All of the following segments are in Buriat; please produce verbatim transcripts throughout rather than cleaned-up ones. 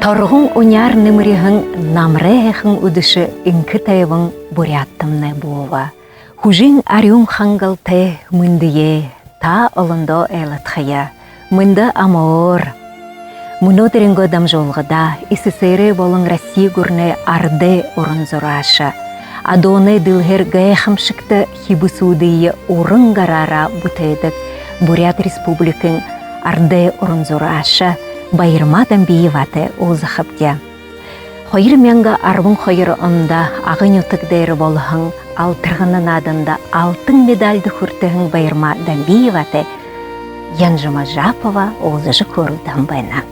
Торгон уняар нэмэриһэн, намарай һайхан үдэшэ энхэ тайбан буряадтамнай бууба. Хүжын арюун хангалтай мэндые та олондоо айлтгая. Мэндэ амаар! Мүнөөдэрэйнгөө дамжуулгада СССР-эй болон Росси гүрэнэй арадай уран зурааша, адуунай дэлһээр гайхамшагта хибэсүүдые уран гараараа бүтээдэг Буряад Республикын арадай уран зурааша Баярма Дамбиеватай уулзахабди. Хоёр мянга арбан хоёр ондо Ага нютаг дээрэ болоһон Алтаргана нааданда алтан медальда хүртэһэн Баярма Дамбиеватай Янжима Жапова уулзажа хөөрэлдэһэн байна.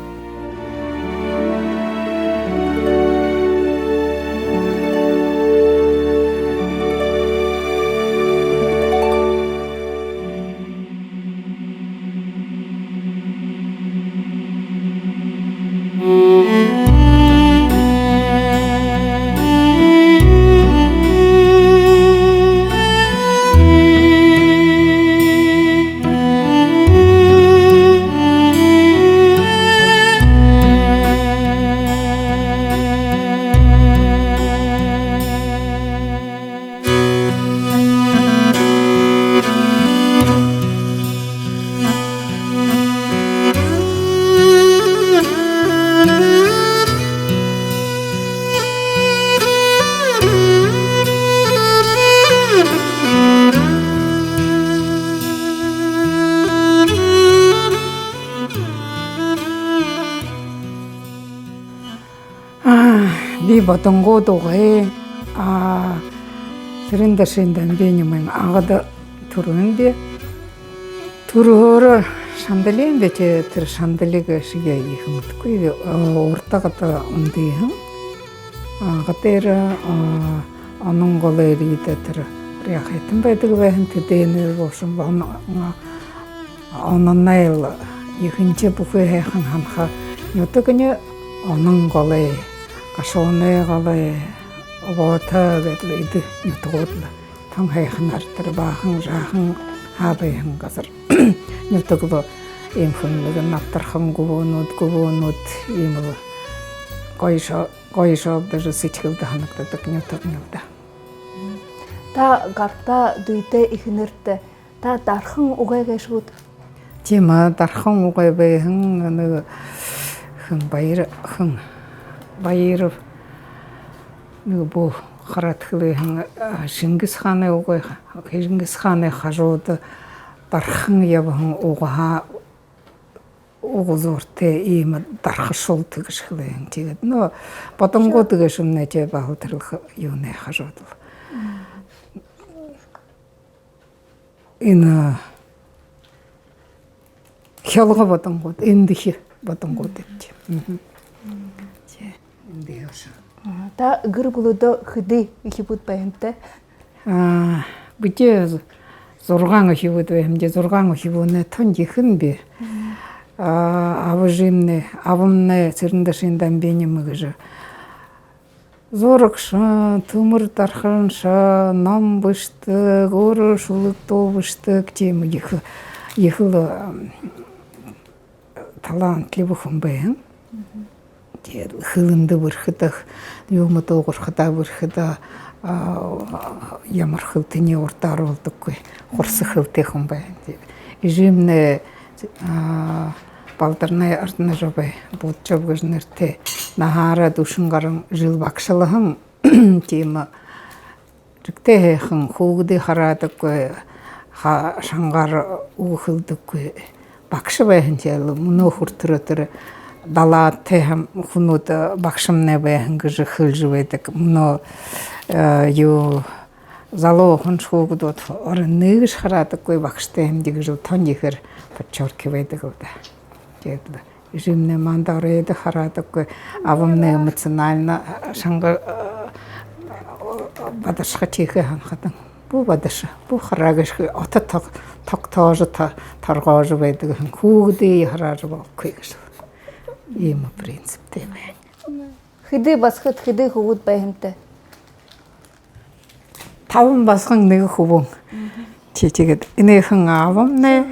Аа, би Бодонгууд угай. Аа, Цырен-Дашын Дамби-Нимын Агада түрэһэн би. Түрэһөөрөө Шандали юм бэ, тэ-, тэрэ Шандали гээшые ехэ мэдэхэгүй. Э, Урда-Агада үндыһэн. Агада дээрэ, а, Онон голой ерээд, тэрэ яахайтан байдаг байһан, тэдэнэр, в общем, Онон, а, Ононай л ехэнхи бүхы һайхан һанаха нютагни Онон голой, Гашуунай голой, Обоото гээд лэ эдэ нютагууд лэ. Тон һайханаар тэрэ баахан, жаахан һаа байһан газар нютаг лэ, иимэ хэмнай нэгэ набтархан гүбээнүүд, гүбээнүүд, иимэл гоёшоо-, гоёшообдожо, сэдьхэлдэ һанагдадаг нютагни лэ даа. Та гартаа дүйтэй эхэнэртэ, та дархан угай гээшэ гүт? Тиимэ, дархан угай байһан, нэгэ хэн, Баяр-, хэн, Баяров, нэгэ бү хараад хэлэһэн, а, Шэнгис хаанай угай, Шэнгис хаанай хажууда дархан ябаһан угаһаа угзууртай иимэ дархашуул гэжэ хэлэһэн. Тиигээд, но, Бодонгууд гээшэмнай тэ баһал тэрэл х-, юунэй хажууда лэ. Энэ Хёлго Бодонгууд, эндэхи Бодонгууд эбди. Мгм. Тэ. Эндэхи ошоо. Ага, та гэр бүлэдөө хэды үхибүүд байһан бэ? Аа, бидэ з-, зургаан үхибүүд байһамди, зургаан үхибүүнэй тон ехэнь би. Мгм. Аа, аба эжымнай, абамнай Цырен-Дашын Дамби-Нима гэжэ зурагша, тэмэр дарханша, ном бэшэдэг, өөрөө шүлэг дуу бэшэдэг, тиимэ ехэ, ехэл, ам, талантливый хүн байһан. Мгм. Тиигээд хэлэндэ бэрхэдэг, юумэ дуугархадаа бэрхэдэг, а, ямар хэлэтэниие урдаа оруулдаггүй, хурса хэлэтэй хүн байһан. Тиигээд эжымнай, а, Балдарнай Арднажабай, Будажаб гэжэ нэрэтэй, наһаараа дүшэн гаран жэл багшалһан, тиимэ, жэгтэй һайхан, хүүгэдые хараадаггүй, ха-, шангаар үгэ хэлэдэггүй багша байһан. Тиигээд лэ мүнөө хүрэтэрөө тэрэ далаад тээ һэм хүнүүд багшамнай байһан гэжэ хэлэжэ байдаг. Мүнөө, э, юу, залуу хүн, хүүгэдүүд оройн нэгэшье хараадаггүй, багшатай хэмди гэжэл тон ехээр подчёркивайдаг лэ даа. Тиигээд лэ эжымни манда оройдоо хараадаггүй, абамни эмоционально шанга, э, бадаршаха тиихэ һанахадань. Бү бадаша, бү хараа гээшэ, ото тог-, тогтоожо, то-, торгожо байдаг һэн. Хүүгэдые хараажа болохогүй гээшэ. Иимэ принциптэй байһан. Хэды басагад, хэды хүбүүд байһан та? Табан басаган, нэгэ хүбүүн. Тии, тиигээд энээхэн абамни,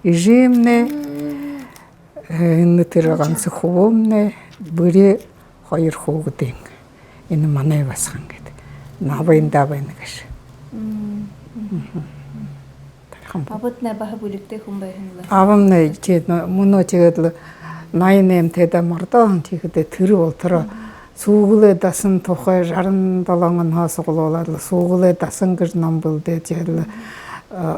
эжымни, э, энэ тэрэ ганса хүбүүмни, бүри хоёр хүүгэдынь. Энэ манай басаган гээд. Набайндаа байна гээшэ. Тархан. Абатнай баһа бэлигтэй хүн байһан лэ. Абамни, тии, мүнөө тиигээд лэ наян наймтай даа мордоо һэн, тиихэдээ тэрэ болотороо сүүгэлэй дасан тухай жаран долоон онһоо суглуулаад лэ, сүүгэлэй дасан гэжэ ном бэлдээд, тиигээд лэ, э,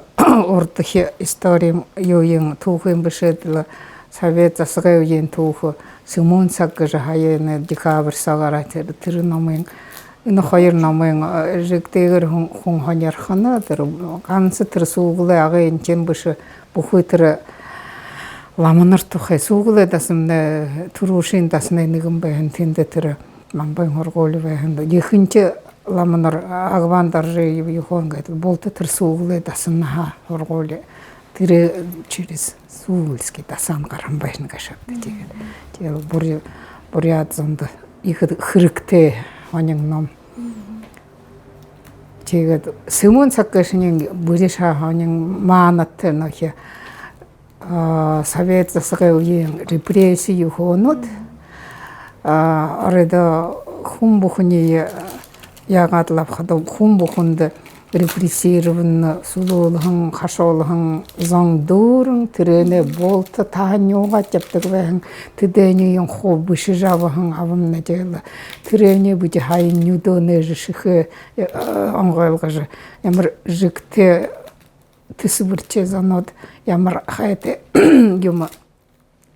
урдахи истори юуень, түүхыень бэшээд лэ, совет засагай үеын түүхэ, Сымын саг гэжэ һаяын декабрь сагаар тэрэ, тэрэ номыень, энэ хоёр номыень, э, жэгтэйгээр хүн, хүн һонирхоно, тэрэ ганса тэрэ сүүгэлэй Агын Энтын бэшэ, бүхы тэрэ ламанар тухай. Сүүгэлэй дасамнай түрүүшын дасанай нэгэн байһан, тэндэ тэрэ Намбайн һургуули байһан. Ехэнхи ламанар Агван Доржиев, Юхан гээд лэ булта тэрэ сүүгэлэй дасанһаа һургуули. Тэрэ через Сүүгэлский дасаһаа гараһан байһан гээшэ ааб даа. Тиигээд, тиигээд лэ бури-, буряад зондо ехэ хэрэгтэй һонин ном. Тиигээд Сымын саг гээшэнь бүри шаа һонин, маанад тэрэ нүгөө, а, совет засагай үеын репресси юумэнүүд, а, оройдоо хүн бүхэниие яагаад лэ абахада, хүн бүхэндэ репрессированно, сүлөөлһэн, хашуулһан зон дүүрэн, тэрээнээ булта таһан нюугаад ябадаг байһан, тэдэнэй юумэ хуу бэшэжэ абаһан абамни. Тиигээд лэ тэрээнээ бидэ һаяын нюдөө нээжэ, шэхээ, э, онгойлгожо, ямар жэгтэй тэсэбэртэй зонууд, ямар хайтай юумэ,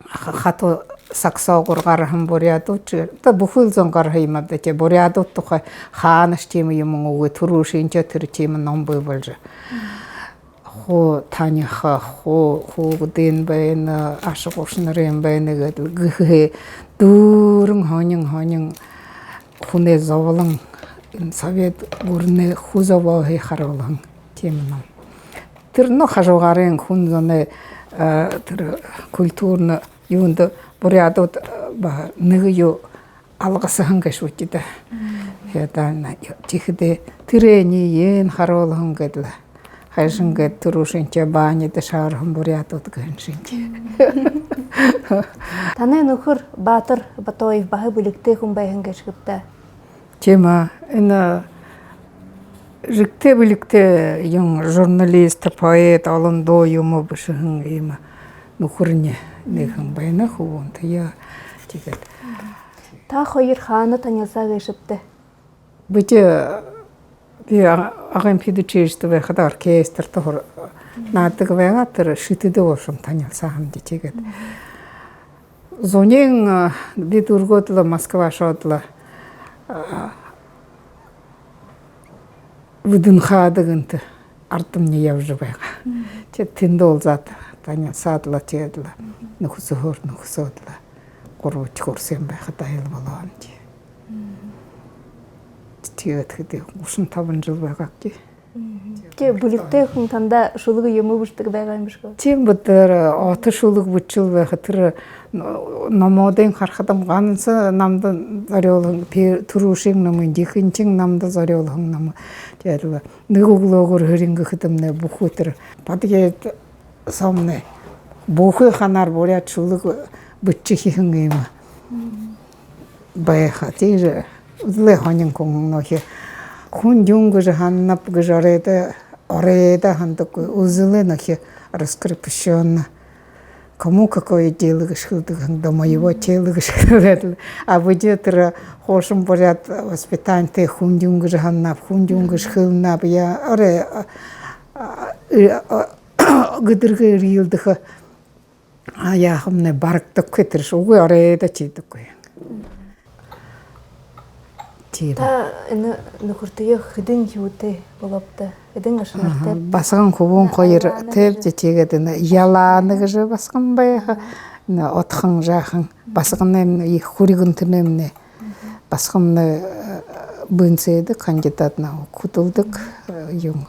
ха-, хатуу саг соогуур гараһан буряадууд шэ, одоо бүхы л зон гараһан юм ааб даа, тии, буряадууд тухай хаанашье тиимэ юумэн үгы, түрүүшынхиеэ тэрэ тиимэ ном бии болжо. Хуу таниха, хуу, хүүгэдынь байна, аша гушанарынь байна гээд лэ гэхэ дүүрэн һонин, һонин хүнэй зоболон, энэ совет гүрэнэй хуу зобооһые харуулһан тиимэ ном. Тэрэ, ну, хажуугаарынь хүн зоной, э, тэрэ культурна юундэ буряадууд, э, баһа нэгэ юу алгасаһан гээшэ бэшэ даа. Мгм. Яадаг, тиихэдээ тэрэниие харуулһан гээд лэ. Хайшан гээд түрүүшынхиеэ баняда шараһан буряадууд гэһэн шэнги. Танай нүхэр Баатар Батоев баһа бэлигтэй хүн байһан гээшэ гүт даа? Тиимэ, энэ жэгтэй бэлигтэй юм, журналист, поэт, олон дуу юумэ бэшэһэн иимэ нүхэрни нэгэ һэн байна, хүбүүн тээ. Тиигээд. Та хоёр хаана танилсаа гээшэбта? Бидэ, би А-, Агын педучилищедэ байхада оркестртэ һур-, наададаг байгаа, тэрэ Шэтэдэ, в общем, танилсаа һэмди. Тиигээд зунай, а, би дүүргээд лэ Москва ошоод лэ, а, ВДНХ-да гэнтэ ардамни ябажа байгаа. Мгм. Тиигээд тэндэ уулзаад, танилсаад лэ, тиигээд лэ нүхэсөөр, нүхэсөөд лэ гурбадахи курсын байхада айл болоо һэмди. Мгм. Тиигээд хэды, гушан табан жэл байгаа гээшэ. Мгм. Тии, бэлигтэй хүн танда шүлэг юумэ бэшэдэг байгаа юм бэшэ гү? Тиимэ, бэдэр ото шүлэг бэшэжэл байха, тэрэ номуудынь харахадам, ганса намда зорюулһан, пе-, түрүүшын номынь, ехэнхинь намда зорюулһан ном. Тиигээд лэ нэгэ үглөөгүүр һэрингэ хэдэмнай бүхы тэрэ подъезд соомнай бүхы ханаар буряад шүлэг бэшэжэ хэһэн юм байха. Тиижэ үзэлээ һонин хүн нүгөө. Хүн юун гэжэ һананаб гэжэ оройдоо, оройдоо һанадаггүй. Үзэлээ нүгөө раскрепощённо. Кому какое дело гэжэ хэлэдэг һэн даа, моего тела гэжэ хэлээд лэ. А бидэ тэрэ хуушан буряад воспитанитай, хүн юун гэжэ һананаб, хүн юун гэжэ хэлэнэб, яа, орой, а, а, а, гэдэргээ эрьелдэхэ, а, яахамнай барагдадаггүй, тэрэшье үгы оройдоо тиидэггүй. Тиимэ. Та энэ нүхэртэеэ хэдэн хүбүүтэй болообта? Хэдэн ашанартай? Аха, басаган хүбүүн хоёр. Ялаана тээбди гэжэ. Тиигээд энэ Ялаана гэжэ басаган байха. Энэ отхон жаахан. Басаганаймнай ехэ хүрьгэнтэнэймнай. Басагамнай, э, бынсэдэ кандидат наук хүдэлдэг, э, юм,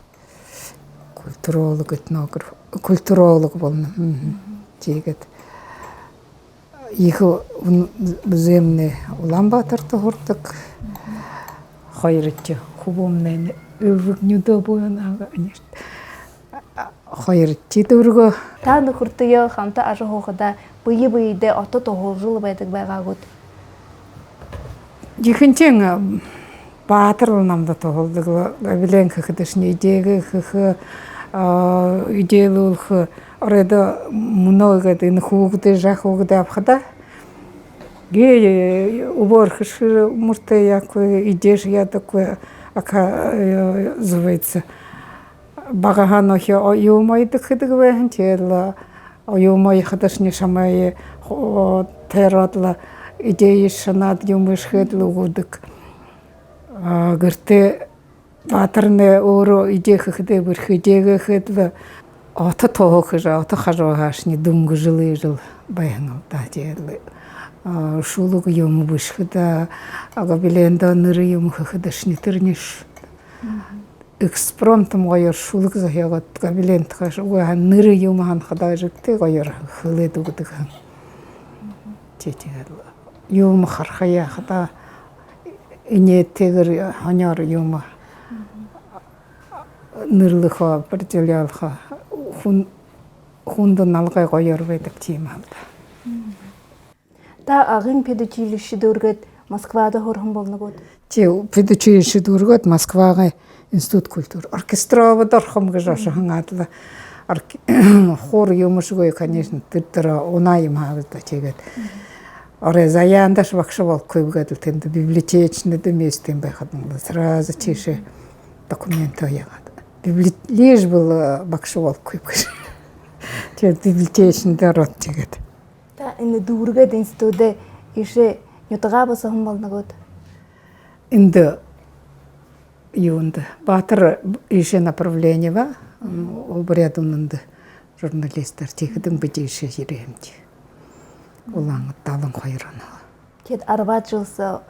культуролог, этнограф, культуролог болоно. Мгм. Тиигээд ехэ үн-, зэмнай Улаан-Баатарта һурадаг. Хоёрдохи хүбүүмнай Элбэг Нюдөө буюу Нага Анирта. Хоёрдохи дүүргээ. Та нүхэртэеэ хамта ажаһуухадаа бэе бэедээ ото туһалжал байдаг байгаа гүт? Ехэнхинь, э, Баатар лэ намда туһалдаг лэ, гобелен хэхэдэшни, эдеэгээ хэхэ, э, эдеэлүүлхэ, оройдоо мүнөө гээд энэ хүүгэдээ, жаахан хүүгэдээ абахадаа, гээ, э, үбөөр хэшхэр, мүртэй яахагүй, эдеэшье яадаггүй, оказывается. Багаһаа охёо оюун оёдог хэдэг байһан, тиигээд лэ оюун оёходошни шамайе, о, тойроод лэ, эдеэе шанаад, юумэшье хээд лэ үгэдэг. А, гэртээ Баатарнай өөрөө эдеэ хэхэдээ бэрхэ, эдеэгээ хээд лэ, ото туһа хэжэ, ото хажууһаашни дүнгэжэл, иигэжэл байһан ааб даа. Тиигээд лэ, а, шүлэг юумэ бэшэхэдэ, а, гобелендээ нэрэ юумэ хэхэдэшни, тэрэнь ш-, экспромтом гоёор шүлэг зохёогоод, гобелендэ хаш, үгы һаа, нэрэ юумэ һанахадаа жэгтэй гоёор хэлээд үгэдэг һэн. Тии, тиигээд лэ юумэ хараха яахадаа, энеэтэйгээр, һонёор юумэ нэрлэхэ, определёлхо, хүн-, хүндэ налгай гоёор байдаг, тиимэ ааб даа. Та Агын педучилище дүүргээд, Москвада һураһан болоно гүт? Тии, педучилище дүүргээд, Москвагай институт культуры. Оркестроводо орохом гэжэ ошоһон аад лэ. Орк-, хор юумэшьегүй, конечно, тэрэ тэрэ унаа юм ааб даа, тиигээд. Орой заяандаш багша болохогүйб гээд лэ, тэндэ библиотечныйдэ место юм байхадань лэ, сразу тиишээ документ яагаад. Библи-, лишь бы, э, багша болохогүйб гэжэ. Тиигээд библиотечныйдэ ороод, тиигээд. Та энэ дүүргээд институдаа, иишээ нютагаа бусаһан болоно гүт? Эндэ юундэ, Баатар иишээ направление ба, м, Буряад үнэндэ журналистаар, тиихэдэнь бидэ иишээ ерээбди. Улаан-Үдэдэ далан хоёр онһоо. Тиигээд арбаад жэл соо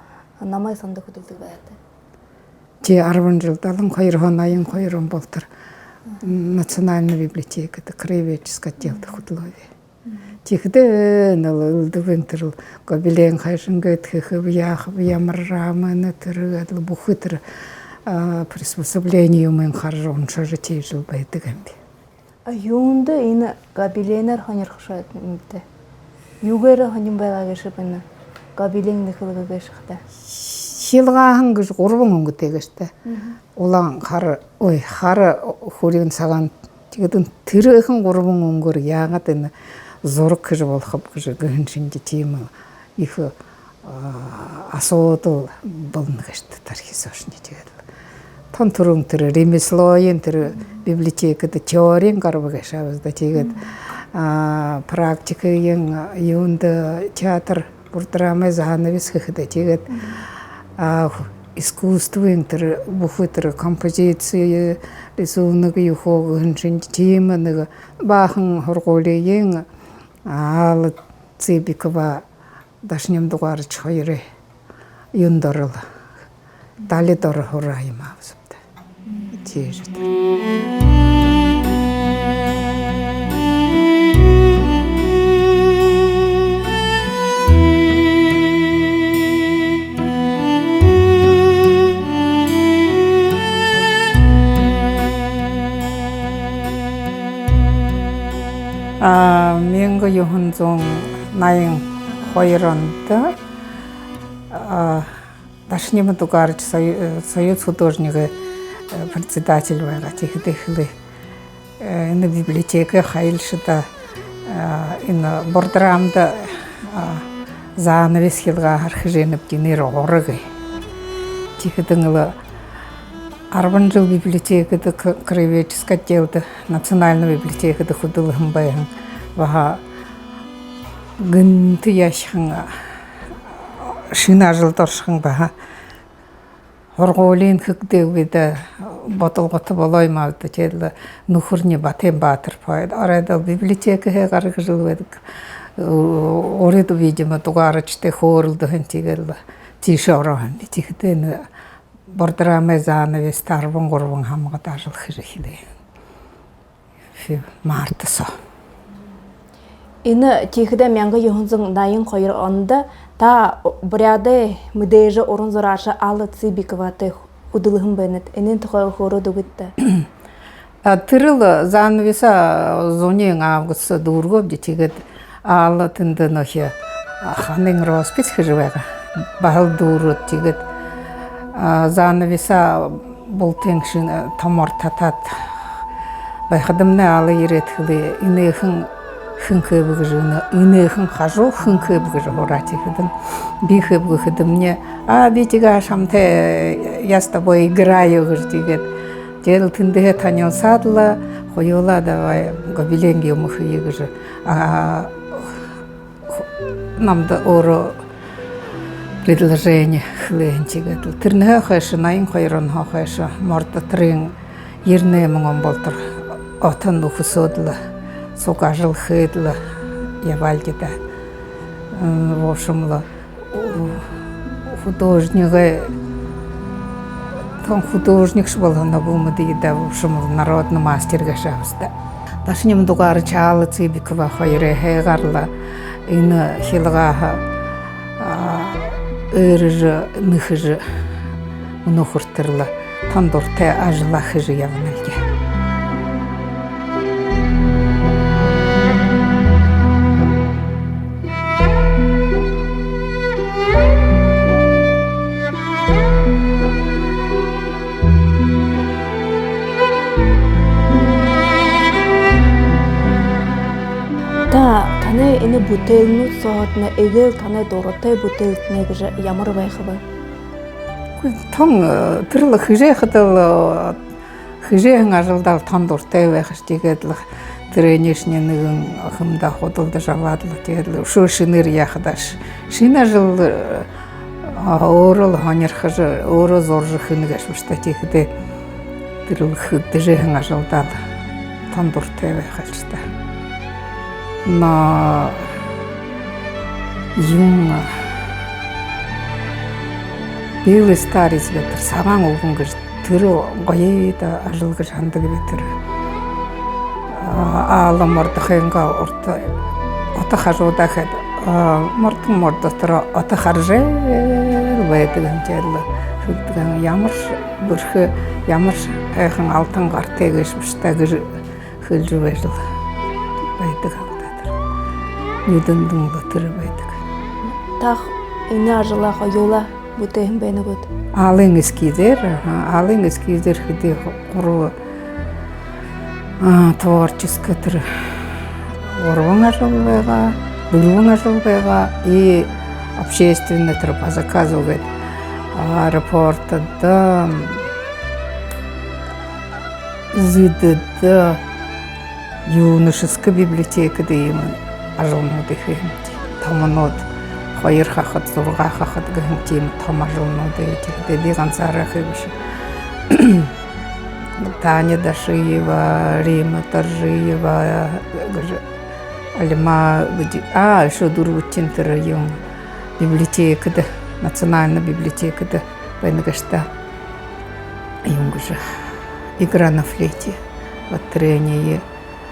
номой сондо хүдэлдэг байгаат? Тии, арбан жэл, далан хоёрһоо наян хоёр он болотор Национальна библиотекада краеведческэ отделда хүдэлөөб. Тиихэдээ нал элдэбын тэрэл гобелен хайшан гээд хэхэб, яахаб, ямар раманай, тэрэ гээд лэ бүхы тэрэ, а, приспособлени юумыень хаража, уншажа, тиижэл байдаг юм би. А юундэ энэ гобеленээр һонирхошоод юм бэ? Юугээрээ һонин байгаа гээшэб энэ гобелен нэхэлгэ гээшэ хадаа? Хилгааһан гэжэ гурбан үнгэтэй гээшэ даа. Мгм. Улаан, хара, ой, хара, хүрин, сагаан. Тиигээд энэ тэрэхэн гурбан үнгөөр яагаад энэ зураг хэжэ болохоб гэжэ, гэһэн шэнги тиимэ ехэ, а, асуудал болоно гээшэ даа, тархи соошни. Тиигээд лэ тон түрүүн тэрэ ремеслоень тэрэ библиотекада теориин гараба гээшэ ааб даа. Тиигээд, а, практикын юундэ театр Бурдрамай занавес хэхэдэ, тиигээд, а, искусствын тэрэ, бүхы тэрэ композици, рисунок, юухэ гэһэн шэнги тиимэ нэгэ баахан һургуулиин, а, Алла Цыбикова, Дашанима Дугарыч хоёрой юундэ орол, далида ороо һураа юм ааб даа. Тиижэ. А, мянга юһэн зуун наян хоёр ондо, а, Дашанима Дугарыч сою-, э, союз художникай, э, председатель байгаа. Тиихэдэ хэлээ: э, энэ библиотекын хайлшада, э, энэ Бурдрамда, э, занавес хилгааһаар хэжэ байнабди, энээн урагы. Тиихэдэнь лэ арбан жэл библиотекада, к-, краеведческэ отделда, Национальна библиотекада хүдэлһэн байһан. Баһа гэнтэ яашхан, шэнэ ажалда оршоһон баһа. Һургуулиин хэгдээ үгыдэ бодолгото болоо юм ааб даа. Тиигээд лэ нүхэрни Батэн баатар поэт. Оройдоол библиотекэһээ гаража лэ байдаг. Урид, видимо, дугаржа, тээ хөөрэлдөө һэн, тиигээд лэ тиишээ ороо һэн би. Тиихэдээ энэ Бордоромой занавесто арбан гурбан һамгад ажал хэжэ эхилээ. Фе-, март соо. Энэ тиихэдэ мянга юһэн зуун наян хоёр ондо та буряадай мэдээжэ уран зурааша Алла Цыбиковатай хүдэлһэн байнат. Энээн тухай хөөрөөд үгыт даа. А, тэрэл занавесо зуниинь август соо дүүргөөбди, тиигээд Алла тэндэ нүгөө ханын роспись хэжэ байгаа. Баһал дүүрөөд, тиигээд, а, занавесо бултыень шэнэ, томоор татаад байхадамни, Алла ерээд хэлээ: «Энээхэн хэн хээб?» — гэжэ. «Энэ, энээхэн хажуу хэн хээб?» — гэжэ һураа. Тиихэдэнь би хээб гэхэдэмни: «А, би тиигээ шамтай, я с тобой играю», — гэжэ. Тиигээд, тиигээд лэ тэндэһээ танилсаад лэ, хоюулаа давай гобелен юумэ хэе гэжэ. А, намда өөрөө предложени хэлээ һэн. Тиигээд лэ тэрэнһээ хойшо, наян хоёр онһоо хойшо, Мордо-Доторын ерэн найман он болотор отон үхэсөөд лэ, суг ажал хээд лэ ябаалди даа. М, в общем лэ, художник, тон художникшье болоһон гү, мэдэнэгүйб даа, в общем, народный мастер гээшэб даа. Дашанима дугаржа, Алла Цыбикова хоёрой һайгаар лэ энэ хилгааһаа, а, ээрэжэ, нэхэжэ, мүнөө хүрэтэр лэ тон дуратай ажалаа хэжэ ябанабди. Та, танай энэ бүтээлнүүд сооһоо эгээл танай дуратай бүтээлтнай гэжэ ямар байха бэ? Тон, э, тэрэл хэжэ байхадал, э, хэжэ байһан ажалдаа тон дуратай байхаш, тиигээд лэ тэрэнээшни нэгэн хүмдэ худалдажа абаад лэ, тиигээд лэ үшөө шэнээр яахадаа, шэнэ ажал, э, өөрөөл һонирхожо, өөрөө зуража хэнэ гээшэб даа. Тиихэдээ тэрэл хэгдэжэ байһан ажалдаа тон дуратай байхаш даа. Но юун, «Белый старец» байтар, «Сагаан үбгэн» гэжэ, тэрэ гоётой ажал гэжэ һанадаг байтар. А, Алла Мордохойнгоо урда ото хажуудаа хээд, а, Мордо, Мордо-Дотороо ото харажал байдаг һэн, тиигээд лэ хэлэдэг һэн: «Ямаршье бэрхэ, ямаршье һайхан алтан гартай гээшэбши даа», — гэжэ хэлэжэ байжал байдаг аал даа тэрэ. Нюдэн дүнлэ тэрэ байдаг. Та энэ ажалаа хоюулаа бүтээһэн байна гүт? Аллын эскизээр, аха, Аллын эскизээр хэды, гурба, а, творческэ тэрэ гурбан ажал байгаа, дүрбэн ажал байгаа, и общественный тэрэ по заказу гээд, аэропортдо, ЗИД-дэ, юношескэ библиотекэдэ иимэ ажалнууд ехэ юм. Томонууд, хоёр хахад, зургаа хахад гэһэн тиимэ томо ажалнууд ехэ. Тиихэдээ би гансаараа хээбэши. Таня Дашиева, Римма Торжиева гэжэ, Альма гэжэ, а, үшөө дүрбэдэхинь тэрэ юун, библиотекэдэ, национальна библиотекэдэ байна гээшэ даа. Юун гэжэ, «Игра на флейте». Вот тэрэниие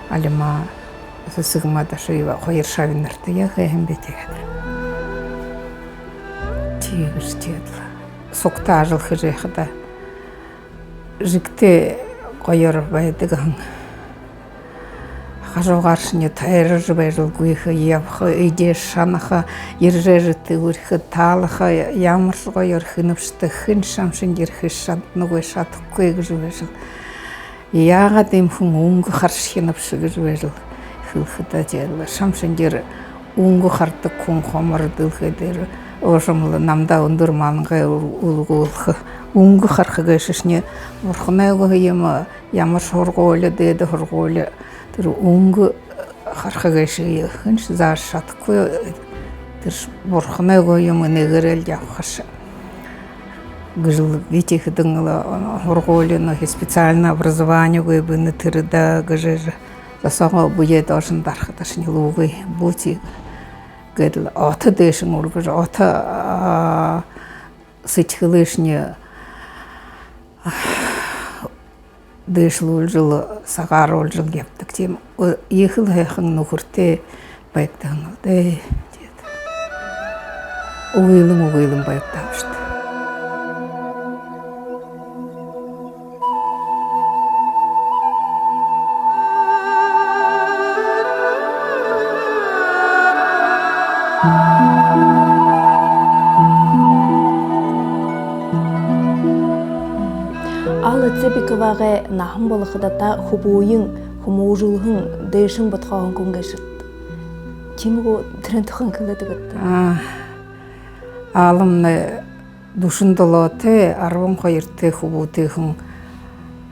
Альма Сэсэгма Дашиева хоёр шабинартаяа хээһэн би тиигээд. Тиигэжэ тиигээд лэ сугтаа ажал хэжэ байхада жэгтэй гоёор байдаг һэн. Хажуугааршни тойрожо байжал гүйхэ, ябаха, эдижэ шанаха, ерэжэ тэбэрихэ, таалаха, ямаршье гоёор хэнэбши даа, хэн шамшан ерэхэ шад-, нүгөө шадахагүй гэжэ байжал. Яагаад иимэ хүн үнгэ харжа хэнэбши гэжэ байжал хэлэхэдэ, тиигээд лэ шамшан ерэ үнгэ хардаг хүн хомор дэлхэй дээрэ, уушамал намда үндэр мангай үл-, үлгүүлхэ. Үнгэ харха гээшэшни бурханай үгы юм, ямаршье һургуули, дээдэ һургуули, тэрэ үнгэ харха гээшые хэншье заажа шадахагүй, тэрэшье бурханай үгы юм, энээгээрэл ябахаш. Гэжэл би тиихэдэнь лэ, э, һургуулиин, э, специальное образованиегүй бэнэ тэрэ даа гэжэ, засагаа бэеэ доошонь дархадашни лэ үгы, бү тии гээд лэ ото дээшэнь үргэжэ, ото, а, сэдьхэлыешни дээшэлүүлжэл, сагааруулжал ябадаг тиимэ, э, ехэл һайхан нүхэртэй байгдаһан лэ даа. Тиигээд үгылэн, үгылэн байгдаабши даа. Алла Цыбиковагай наһан болоходо та хүбүүень хүмүүжүүлһэн, дээшэнь бодхооһон хүн гээшэт. Тиимэ гү, тэрэн тухай хэлээд үгыт даа. А, Алламнай дүшэн долоотой, арбан хоёртой хүбүүтэйхэн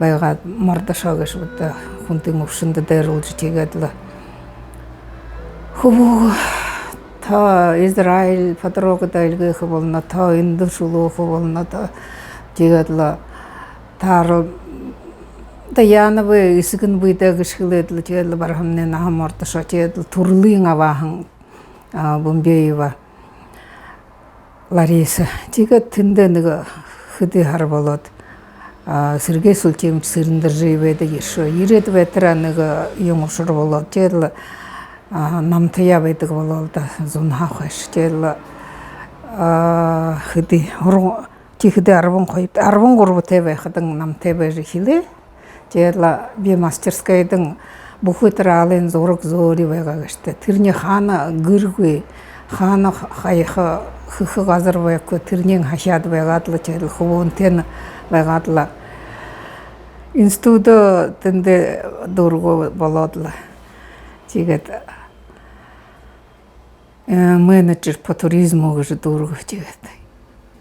байгаад, Мордошоо гээшэ бэд даа, хүнтын үбшэндэ дайруулжа, тиигээд лэ хүбүүгээ то Израиль, подругада эльгээхэ болоно, то эндэ шүлөөхэ болоно, то тиигээд лэ таарал даа, яанаб, эсэгэнь бии даа гэжэ хэлээд лэ, тиигээд лэ бараһамни наһан Мордошоо, тиигээд лэ түрэлынь абааһан, а, Бумбеева Лариса. Тиигээд тэндэ нэгэ хэды һара болоод, а, Сергей Султимович Цырендоржиев байдаг ещё. Ерээд байтараа нэгэ юумэ ушар болоод, тиигээд лэ, а, намтаяа байдаг болоол даа, зунһаа хойшо. Тиигээд лэ, а, хэды, һургу-, тиихэдэ арбан хоёр, арбан гурбатай байхадань намтай байжа эхилээ. Тиигээд лэ би мастерскайдань бүхы тэрэ Аллын зураг зөөри байгаа гээшэ даа. Тэрэнь хаана гэргүй, хаана хаяха, хэхэ газар байхагүй, тэрэниие хахяад байгаад лэ, тиигээд лэ хүбүүнтэйнь байгаад лэ, институдаа тэндээ дүүргээ болоод лэ. Тиигээд э, менеджер по туризму гэжэ дүүргээ, тиигээд.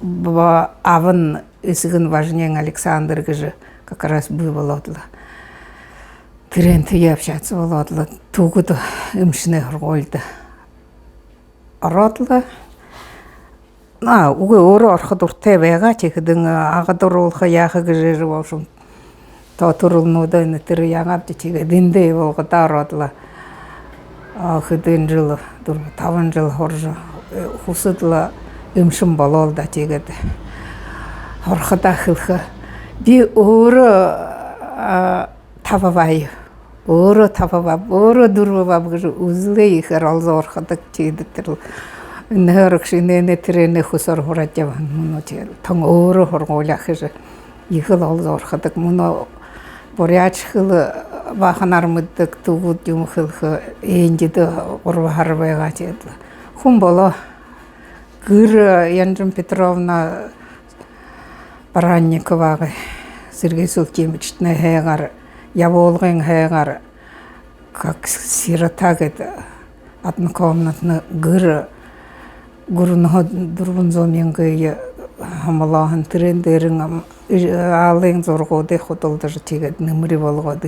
Ба-, абань, эсэгэнь Важнеин Александр гэжэ как раз бии болоод лэ, тэрээнтэеэ общаться болоод лэ, Түбэд эмшэнэй һургуулида ороод лэ. А, үгы, өөрөө орохо дуратай байгаа, тиихэдэнь, а, Агада оруулха, яаха гэжэ, в общем, то түрэлнүүдээ энэ тэрэ яагаабди, тиигээд эндээ болгоод ороод лэ, а, хэдэн жэл, дүрбэ-табан жэл һуража, э, хүсэд лэ эмшэн болоол даа, тиигээд һураха даа хэлэхэ. Би өөрөө, а, табаб аа. Өөрөө табаб, өөрөө дүрбэб гэжэ үзэлээ, ехээр олзо һургадаг, тиигээд тэрэл. Энээнһээ урагша, энээнээ, тэрэнээ хүсөөр һураад ябаһан мүнөө, тиигээд тон өөрөө һургуулияа хэжэ, ехэл олзо һургадаг. Мүнөө буряад хэлэ баһанаар мэдэдэг, түбэд юумэ хэлэхэ, эндэдэ гурба һара байгаа, тиигээд лэ. Хүн болоо. Гэр, э, Янжин Петровна Баранниковагай, Сергей Султимычтнай һайгаар, ябуулгын һайгаар, как сирота гээд, однокомнатна гэр, гүрэнһөө дүрбэн зуун мянгые һомолооһон, тэрээн дээрэнь, ам, э, Аллын зурагуудые худалдажа, тиигээд нэмэри болгоод,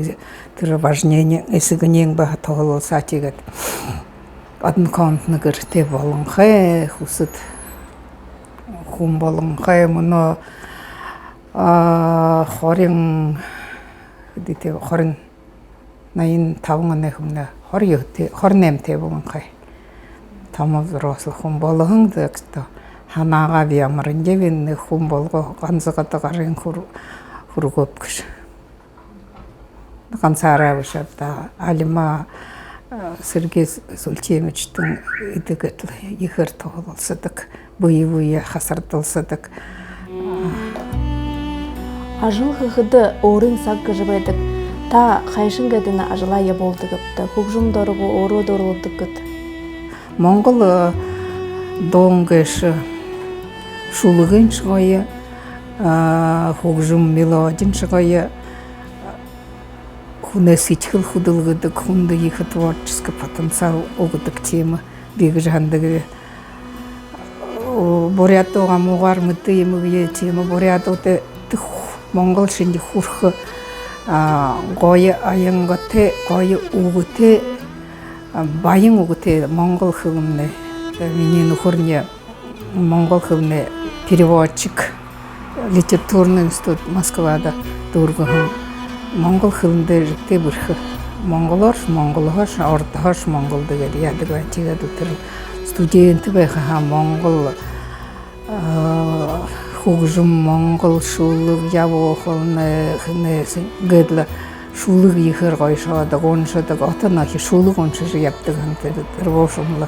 тэрэ Важнеин эсэгэнэйнь баһа туһалсаа, тиигээд однокомнатна гэртэй болонхой, хүсэд хүн болонхой. Мүнөө, а, хорин, хэдытэй, хорин, наян табан оной хүмнай, хорин юһэтэй, хорин наймтай болонхой. Томо взрослый хүн болоһон, так что һанаагаа би амарандиб, энэ хүн болгоо, гансагада гарынь хүр-, хүргөөб гэжэ. Гансаараа бэшэ даа, Алима, э, Сергей Султимычтэн эдэ гээд лэ ехээр туһалсадаг, бэе бэеэ хасардалсадаг. Ажал хэхэдэ өөрын саг гэжэ байдаг. Та хайшан гээд энэ ажалаа ябуулдаг гээбта? Хүгжэм доро гү, өөрөө дууладаг гүт? Монгол, э, дуун гээшэ, шүлэгынь шэ гоё, а, хүгжэм мелодинь шэ гоё. Хүнэй сэдьхэл хүдэлгэдэг, хүндэ ехэ творческий потенциал үгэдэг тиимэ би гэжэ һанадагби. Буряад дуугаа муугаар мэдэдэг юм гү, тиимэ буряадуудта, монгол шэнги хүрэхэ, а, гоё, аянгаатай, гоё үгэтэй, а, баян үгэтэй монгол хэлэмнай. Минии нүхэрни монгол хэлэнэй переводчик, э, Литературный институт Москвада дүүргэһэн, монгол хэлэндэ эжэгтэй бэрхэ. Монголооршье монголһоошье, ородһоошье монгол гээд яадаг байна. Тиигээд лэ тэрэ студент байхаһаа монгол, а, хүгжэм, монгол шүлэг, ябуулга, хэнэ, хэнэ гээд лэ шүлэг ехээр гоёшоодог, уншадаг, отонохи шүлэг уншажа ябадаг һэн тэрэ, тэрэ, в общем лэ.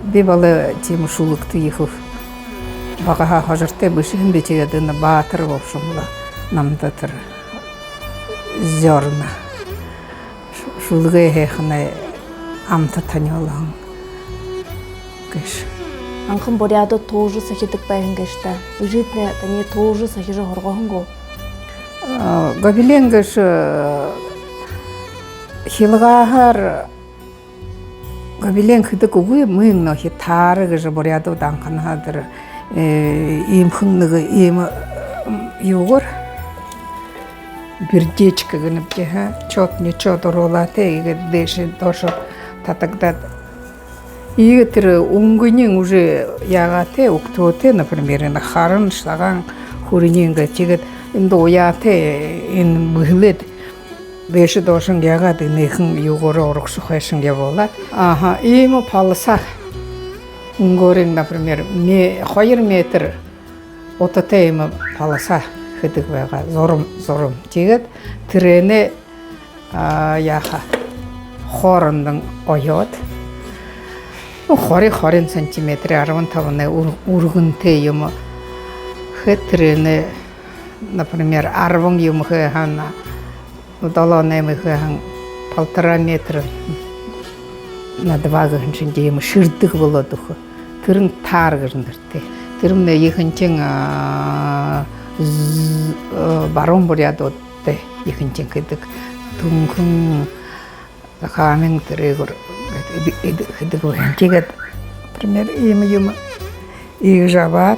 Би болоо тиимэ шүлэгтэ ехэ багаһаа хожортой бэшэ һэм би, тиигээд энэ баатар, в общем лэ, намда тэрэ зёрна. Шу-, шүлэгэй һайханай амта танюулһан гээшэ. Анхан буряадууд туужа сахидаг байһан гээшэ даа. Эжытнай таниие туужа сахижа һургаһан гү? А, гобелен гээшэ, э, хилгааһаар гобелен хэдэг үгы, мүн нөөхи таара гэжэ буряадууд анханһаа тэрэ, э, иимэхэн нэгэ иимэ, м, юугээр, бердечка гэнэбди, ха, чёт-нечёт оруулаад, тиигээд дээшээ доошоо татагдаад. Иигээд тэрэ үнгэниинь уже яагаа, тэ, үгтөө, тэ, например, энэ харан, сагаан, хүрэнэй гээд, тиигээд эндэ уяа, тэ, энэ бэһэлээд дээшээ доошонь яагаад, энээхэн юугээрээ урагшаа хойшонь ябуулаад. Аха, иимэ полоса үнгөөрынь, например, ме-, хоёр метр утатай иимэ полоса хэдэг байгаа. Зурам, зурам. Тиигээд тэрэнээ, а, яаха, хоорондонь оёод, ну, хори, хорин сантиметр, арбан табанай үр-, үргэнтэй юумэ хээд, тэрэнээ, например, арбан юумэ хээ һаань, долоон, найман хээ һаань, полтора метра на два гэһэн шэнги иимэ шэрдэг болоод үгэхэ. Тэрэнь таар гэжэ нэрэтэй. Тэрэмнай ехэнхинь, а, з-, э, баруун буряадууд ехэнхинь хэдэг. Түнхэн, Захаамин, тэрээгүүр эд-, эд-, хэдэг байна. Тиигээд, например, иимэ юумэ иигэжэ абаад,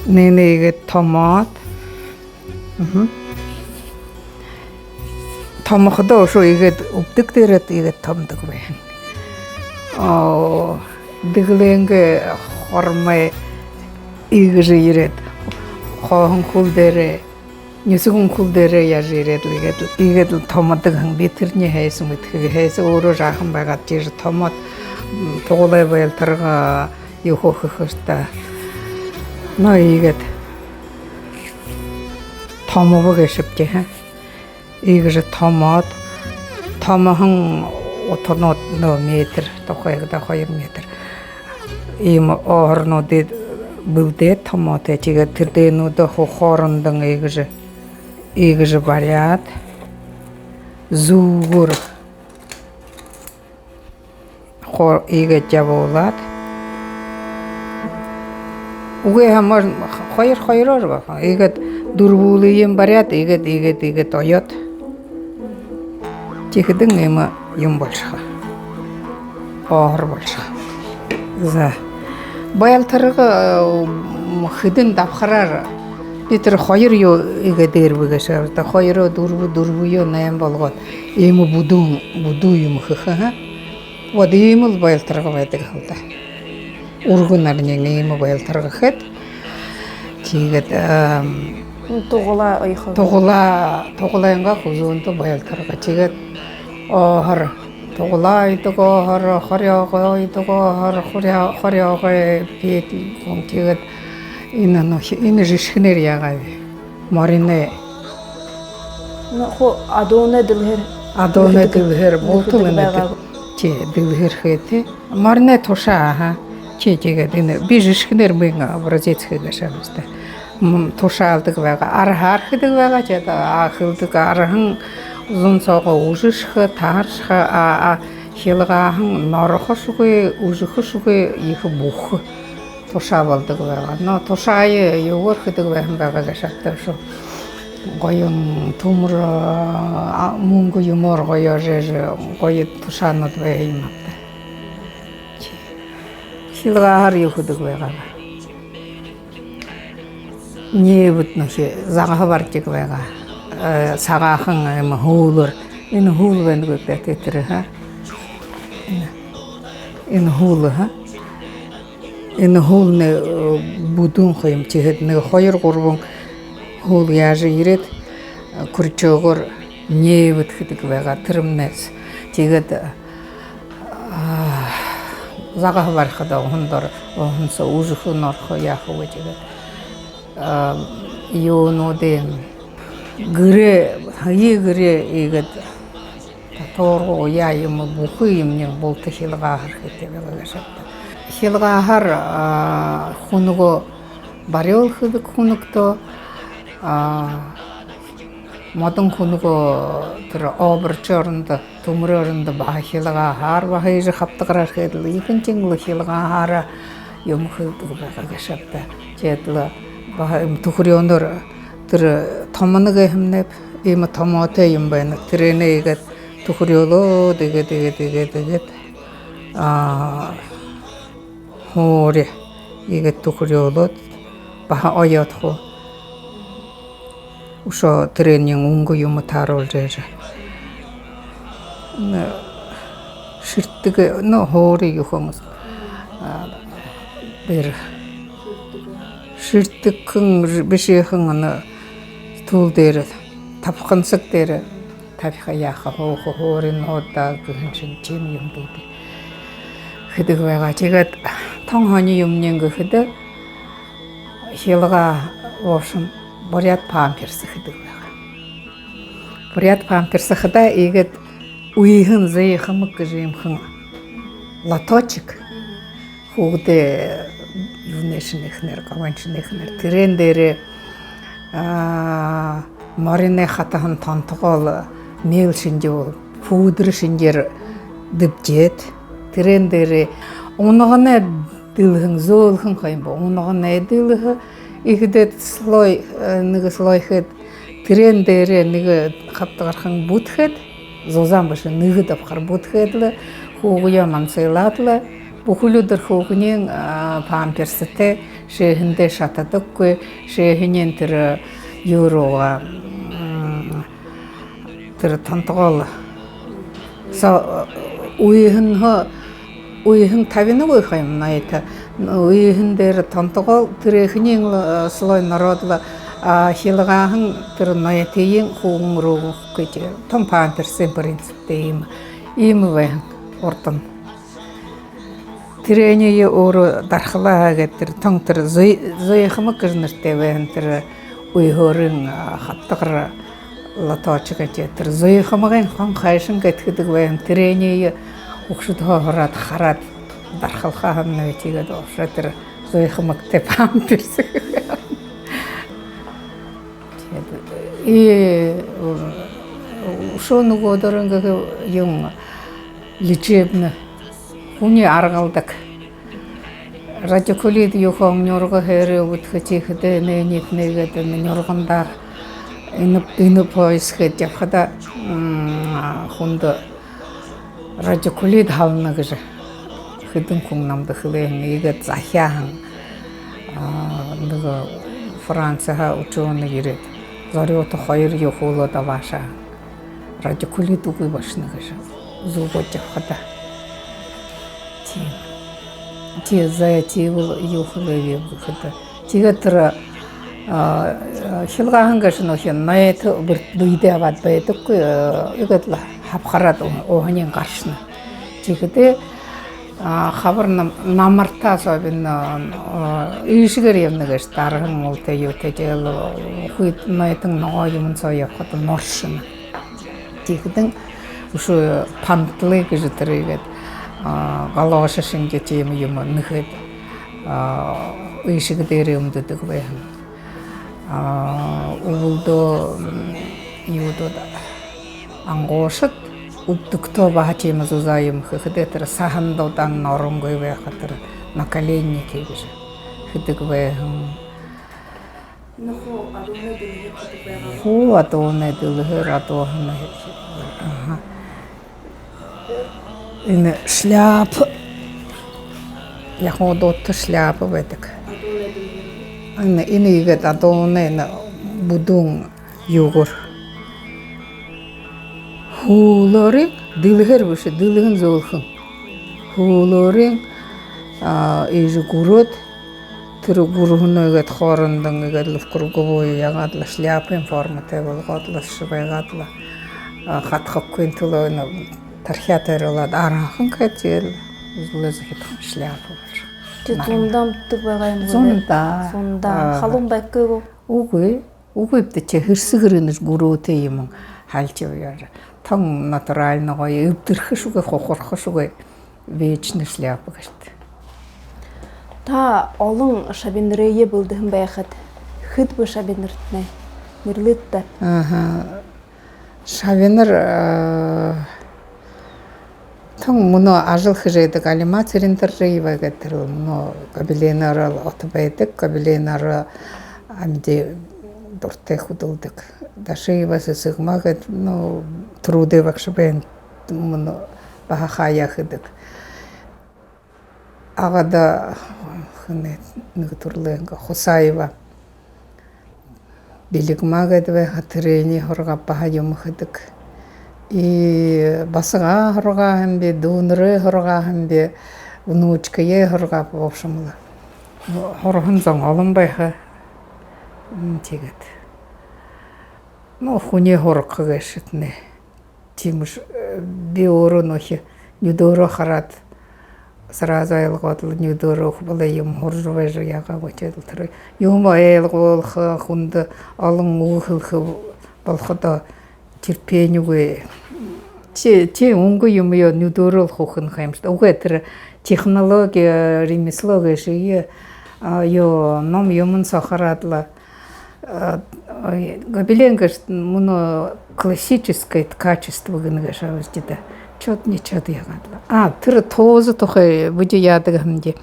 нэнэ иигээд томоод. Мгм. Томоходоо үшөө иигээд үбдэг дээрээ иигээд томодог байна. Оо, дэгэлэйнгээ хормой иигэжэ ерээд, хооһон хүл дээрээ, нюсэгэн хүл дээрээ яажа ерээд лэ, иигээд лэ, иигээд лэ томодог һэн. Би тэрэниие һайса мэдэхэгүй, һайса өөрөө жаахан байгаад, тиижэ томоод, м, тугалай байлтарга юу хэхэ ёһотой. Но иигээд томобо гээшэбди, ха. Иигэжэ томоод, томоһон утанууд нөө метр, тухайгада хоёр метр. Иимэ ооһорнуудые бэлдээд томоотой, тиигээд тэдэнүүдээ хо-, хоорондонь иигэжэ, иигэжэ бариад, зүүгүүр хо-, иигээд ябуулаад. Үгы һаа, можно хоёр-хоёроор баһа. Иигээд дүрбүүлыень бариад, иигээд, иигээд, иигээд оёод. Тиихэдэнь иимэ юм болошохо. Ооһор болошохо. За. Байлтарга, м, хэдэн дабхараар би тэрэ хоёр юу иигээд дээрбэ гээшэ. Хоёроо дүрбэ, дүрбэеэ найман болгоод, иимэ бүдүүн, бүдүүн юумэ хэхэ, ха. Вот иимэл байлтарга байдаг һэн даа. Үргэн наранай иимэ байлтарга хээд. Тиигээд, эм, ну, тугалаа оёхо. Тугалаа, тугалайнгаа хүзүүндэ байлтарга. Тиигээд ооһор, тугалаа оёдог ооһор, хорёогой оёдог ооһор, хорё-, хорёогой пеэд, тиигээд энэ, ну, хи-, энэ жэшхэнээр яагаа бэ? Мориной. Ну, хуу адуунай дэлһээр. Адуунай дэлһээр, дэлһээр бултал нэгэдэг энээдэ байгаа. Тии, дэлһээр хээ, тии. Мориной тушаа, аха. Тии, тиигээд энэ би жэшхэнээр мүн образец хээ гээшэб даа. М, тушаа алдаг байгаа. Арһаар хэдэг байгаа, тиигээд, а, хэлдэг, арһан зун соогоо үжэшэхэ, таһаршаха, а, а, хилгааһан норохошьегүй, үжэхэшьегүй, ехэ бүхэ тушаа болдог байгаа. Но тушаае юугээр хэдэг байһан байгаа гээшэб даа, үшөө гоёхон түмэр, а, мүнгэ юумээр гоёожо, гоё тушаанууд байһан юм ааб даа. Хилгааһаар юу хэдэг байгаа. Небэд нүхи загаһа баридаг байгаа. Э, сагаахан иимэ һүүлээр. Энэ һүүл байна гү даа, тэрэ, ха? Энэ, энэ һүүл, ха? Энэ һүүлнай, э, бүдүүн ха юм. Тиигээд нэгэ хоёр-гурбан һүүл яажа ерээд, э, крючогоор нээбэд хэдэг байгаа тэрэмнайһээ. Тиигээд, а, загаһа барихада уһан доро, уһан соо үзэхэ, норохо, яахагүй. Тиигээд, а, юунуудынь, гэрээ, һая гэрээ иигээд татуургуу, яа юумэ, бүхы юумэниинь булта хилгааһаар хэдэг байгаа гээшэ ааб даа. Хилгааһаар, а, хүнэгөө барюул хэдэг хүнэгтөө, а, модон хүнэгөө тэрэ обручи орондо, түмэрэй орондо баһа хилгааһаар, баһа иигэжэ хабтагараар хээд лэ, ехэнхинь лэ хилгааһаараа юумэ хэдэг байгаа гээшэ ааб даа. Тиигээд лэ баһа иимэ түхэреэнээр тэрэ томоной гээ һэмнэб, иимэ томоотой юм байна. Тэрээнээ иигээд түхэреэлээд, иигээд, иигээд, иигээд, иигээд, а, һуури иигээд түхэреэлээд, баһа оёод хуу. Үшөө тэрэниинь үнгэ юумэ тааруулжа ерээ. Нэ, шэртэг, нэ, һуури юухэн, а, бэр. Шэртэгхэн, бэшэхэн, нэ, стул дээрэ, табхансаг дээрэ табиха, яаха, һууха, һуури нуудаа гэһэн шэнги тиимэ юм бэлэй. Хэдэг байгаа. Тиигээд тон һонин юумэниинь гэхэдэ, хилгаа, в общем, буряад памперсы хэдэг байгаа. Буряад памперсы хадаа иигээд үйһэн зөөхэмэг гэжэ иимэхэн лоточек. Хүүгэдэй юунэй шэнэхэнээр, габан шэнэхэнээр. Тэрээн дээрээ, а, мориной хатаһан тонтогоол, мел шэнги, пудра шэнгеэр дэбжээд, тэрээн дээрээ унаганай дэлһэн, зөөлэхэн ха юм бэ, унаганай дэлһэ, иигээд слой, э, нэгэ слой хээд, тэрээн дээрээ нэгэ хабтагархан бүтэхээд, зузаан бэшэ, нэгэ дабхар бүтэхээд лэ, хүүгэеэ мансылаад лэ, бүхэли үдэр хүүгэниинь, а, памперсэтэй, шэһэндээ шатадаггүй, шэһэниинь тэрэ юу руугаа, м, тэрэ тонтогоол соо, үйһэнһөө, үйһэн табинагүй ха юм, ноётой. Үйһэн дээрэ тонтогоол, тэрээхэниинь лэ, э, слой нороод лэ, а, хилгааһан тэрэ ноётыень хүүгэн руу үгэхэ гэжэ. Тон памперсын принциптэй иимэ, иимэ байһан урдань. Тэрэниие өөрөө дархалаа һаа гээд, тэрэ тон тэрэ зөө-, зөөхэмэг гэжэ нэрэтэй байһан тэрэ үйһөөрнь, а, хабтагар лоточек гэжэ, тэрэ зөөхэмэгынь хон хайшан гээд хэдэг байһан, тэрэниие хүгшэдһөө һураад, хараад, дархалхаа һаамнай, тиигээд вообще тэрэ зөөхэмэгтэй памперсы. Тиигээд, э, үшөө нүгөө дээрэнь гэхэ юм, лечебный. Хүниие аргалдаг. Радикулит юухэн, нюрга хээрээ үбдэхэ, тиихэдэ энээниитнай гээд энэ нюргандаа энэ, энэ пояс хээд ябахада, м, хүндэ радикулит һалана гэжэ хэдэн хүн намда хэлээ һэн. Иигээд захяа һэн. А, нэгэ Франциһаа учёный ерээд, зорюута хоёр юу хүлөөд абаашаа. Радикулит үгы болошоно гэжэ. Зүб ябахада. Тиимэ. Тии, зай, тиибэл юу хэлээб гэхэдэ. Тиигээд тэрэ, а, хилгааһан гээшэнь ноётой бэрт бэедээ абаад байдаггүй, а, иигээд лэ хабхараад, ууһаниинь гаршана. Тиихэдээ, а, хабар нам-, намартаа особенно, а, иишэгээр ябана гээшэ, дараһан уултай юутэй, тиигээл хүйт ноётон ногоо юумэн соо ябахада норшоно. Тиихэдэнь үшөө пантлы гэжэ тэрэ иигээд, а, галоши шэнги тиимэ юумэ нэхээд, а, иишэг дээрээ үмдэдэг байһан. А, үбэлдөө, м, юудууд, ангуушад үбдэгтөө баһа тиимэ зузаан юумэ хэхэдээ, тэрэ саһандуудаа оронгүй байха, тэрэ наколенники гэжэ хэдэг байһан. Нохо адуунай дэлһээр хэдэг байгаа. Хуу адуунай дэлһээр, адууһанай. Аха. Энэ шляпа. Яһудуудта шляпа байдаг. Адуунай дэлһээр. Энэ, энэ иигээд адуунай, энэ бүдүүн юугээр. Һүүлээрынь дэлһээр бэшэ, дэлһэн зөөлэхэн. Һүүлээрынь А, иигэжэ гүрөөд, тэрэ гүрэһэнөө иигээд хоорондоо иигээд лэ в круговую яагаад лэ, шляпын форматай болгоод лэ, шэбэйгээд лэ, а, хадахагүйн түлөө энэ тархяа тойруулаад, араахан хэтиэл үзэлээ захитхан шляпа. Тэ, зундаа мүнөөдэр байгаа юм гү? Зундаа. Зундаа. Аа. Халуун байхагүй гү? Үгы. Үгы, эбдэ, тэ, хэрсэ гэрынэш гүрөөтэй юм, халча бэеэр. Тон натуральна гоё, эбдэрхэшьегүй, хухархашьегүй, вечный шляпа гэлтэй. Та олон шабинарые бэлдэһэн байхат, хэд бэ шабинартнай? Нэрлыт даа. Аха. Шабинар, э, тон мүнөө ажал хэжэ байдаг Алима Цырендоржиева гээд, тэрэ мүнөө гобеленээрээ ото байдаг, гобеленээрээ амиды дуратай хүдэлдэг. Дашиева Сэсэгма гээд, ну, түрүүдэй багша байна, мүнөө баһа хаяа хэдэг. Агада хэнэ нэгэ түрэлэйнгээ Хусаева Бэлигма гээд байха, тэрэниие һургаа, баһа юумэ хэдэг. И басагаа һургаа һэм би, дүүнэрээ һургаа һэм би, внучкые һургаа, в общем лэ. Һурһан зон олон байха. М, тиигээд. Ну, хүниие һургаха гээшэтнай. Тиимэш, э, би өөрөө нүхи нюдөөрөө хараад, сразу ойлгоод лэ, нюдөөрөө үхибэлэй юумэ һуража байжа яагаа гү, тиигээд лэ тэрэ юумэ ойлгуулха, хүндэ олон үгэ хэлэхэ болоходоо терпениегүй. Тэ, тэ үнгэ юумэеэ нюдөөрөөл хүхэнэ ха юм шта. Үгы, тэрэ технология, ремесло гээшые, а, ё, ном юумэн соо хараад лэ, а, ой, гобелен гээшэ мүнөө классическое ткачество гэнэ гээшэ ааб даа. Чёт-нечёт яагаад лэ. А, тэрэ тоозо тухай бидэ яадаг һэмди.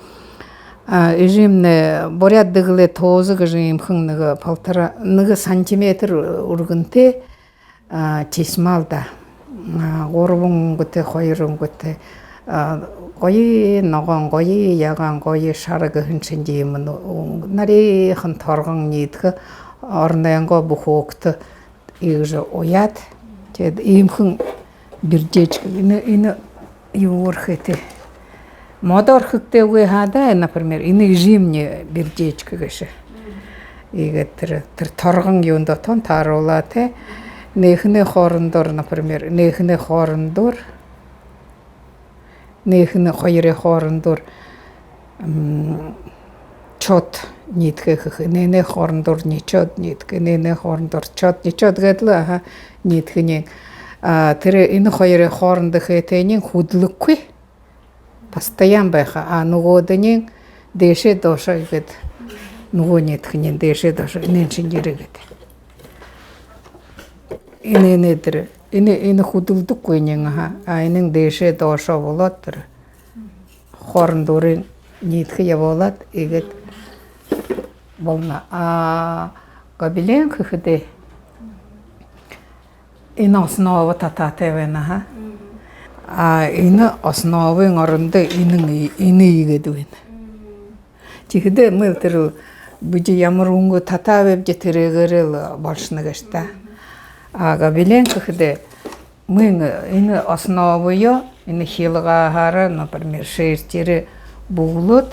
А, эжымни буряад дэгэлэй тоозо гэжэ иимэхэн нэгэ полтора, нэгэ сантиметр үргэнтэй, а, тесьмал даа. А, гурбан үнгэтэй, хоёр үнгэтэй. А, гоё ногоон, гоё ягаан, гоё шара гэһэн шэнги иимэ, ну, нариихан торгон ниидэхэ, оройнгоо бүхөөгтэ иигэжэ уяад. Тиигээд иимэхэн бердечка, энэ, энэ юугээр хэхэтэй. Модоор хэгдээгүй һаа даа, например, энэ эжымни бердечка гээшэ. Иигээд тэрэ, тэрэ торгон юундэ тон тааруулаа, тэ. Нээхэнэй хоорондоор, например, нээхэнэй хоорондоор, нээхэнэй хоёрой хоорондоор, м, чёт ниидэхэ хэхэ. Энээнэй хоорондоор нечёт ниидэхэ, энээнэй хоорондоор чёт, нечёт гээд лэ, аха, ниидэхэнь. А, тэрэ энэ хоёрой хоорондо хэхэтэйнь хүдэлэхэгүй. Постоянно байха. А, нүгөөдэнь дээшээ доошоо иигээд, нүгөө ниидэхэнь дээшээ доошоо, энээн шэнги ерээ гээд. Энээнэй тэрэ, энэ, энэ хүдэлдэггүйнь, аха. А, энээн дээшээ доошоо болоод, тэрэ хоорондуурынь ниидэхэ ябуулаад, иигээд болоно. А, гобелен хэхэдээ энэ основа татаатай байна, аха. А, энэ основын орондо энэ, энэ иигээд байна. Тиихэдээ мүн тэрэ бидэ ямар үнгэ татаабибди, тэрээгээрээ лэ болошоно гээшэ даа. А, гобелен хэхэдээ мүн энэ основаёо, энэ хилгааһаараа, например, шерстиеэрээ бүглөөд,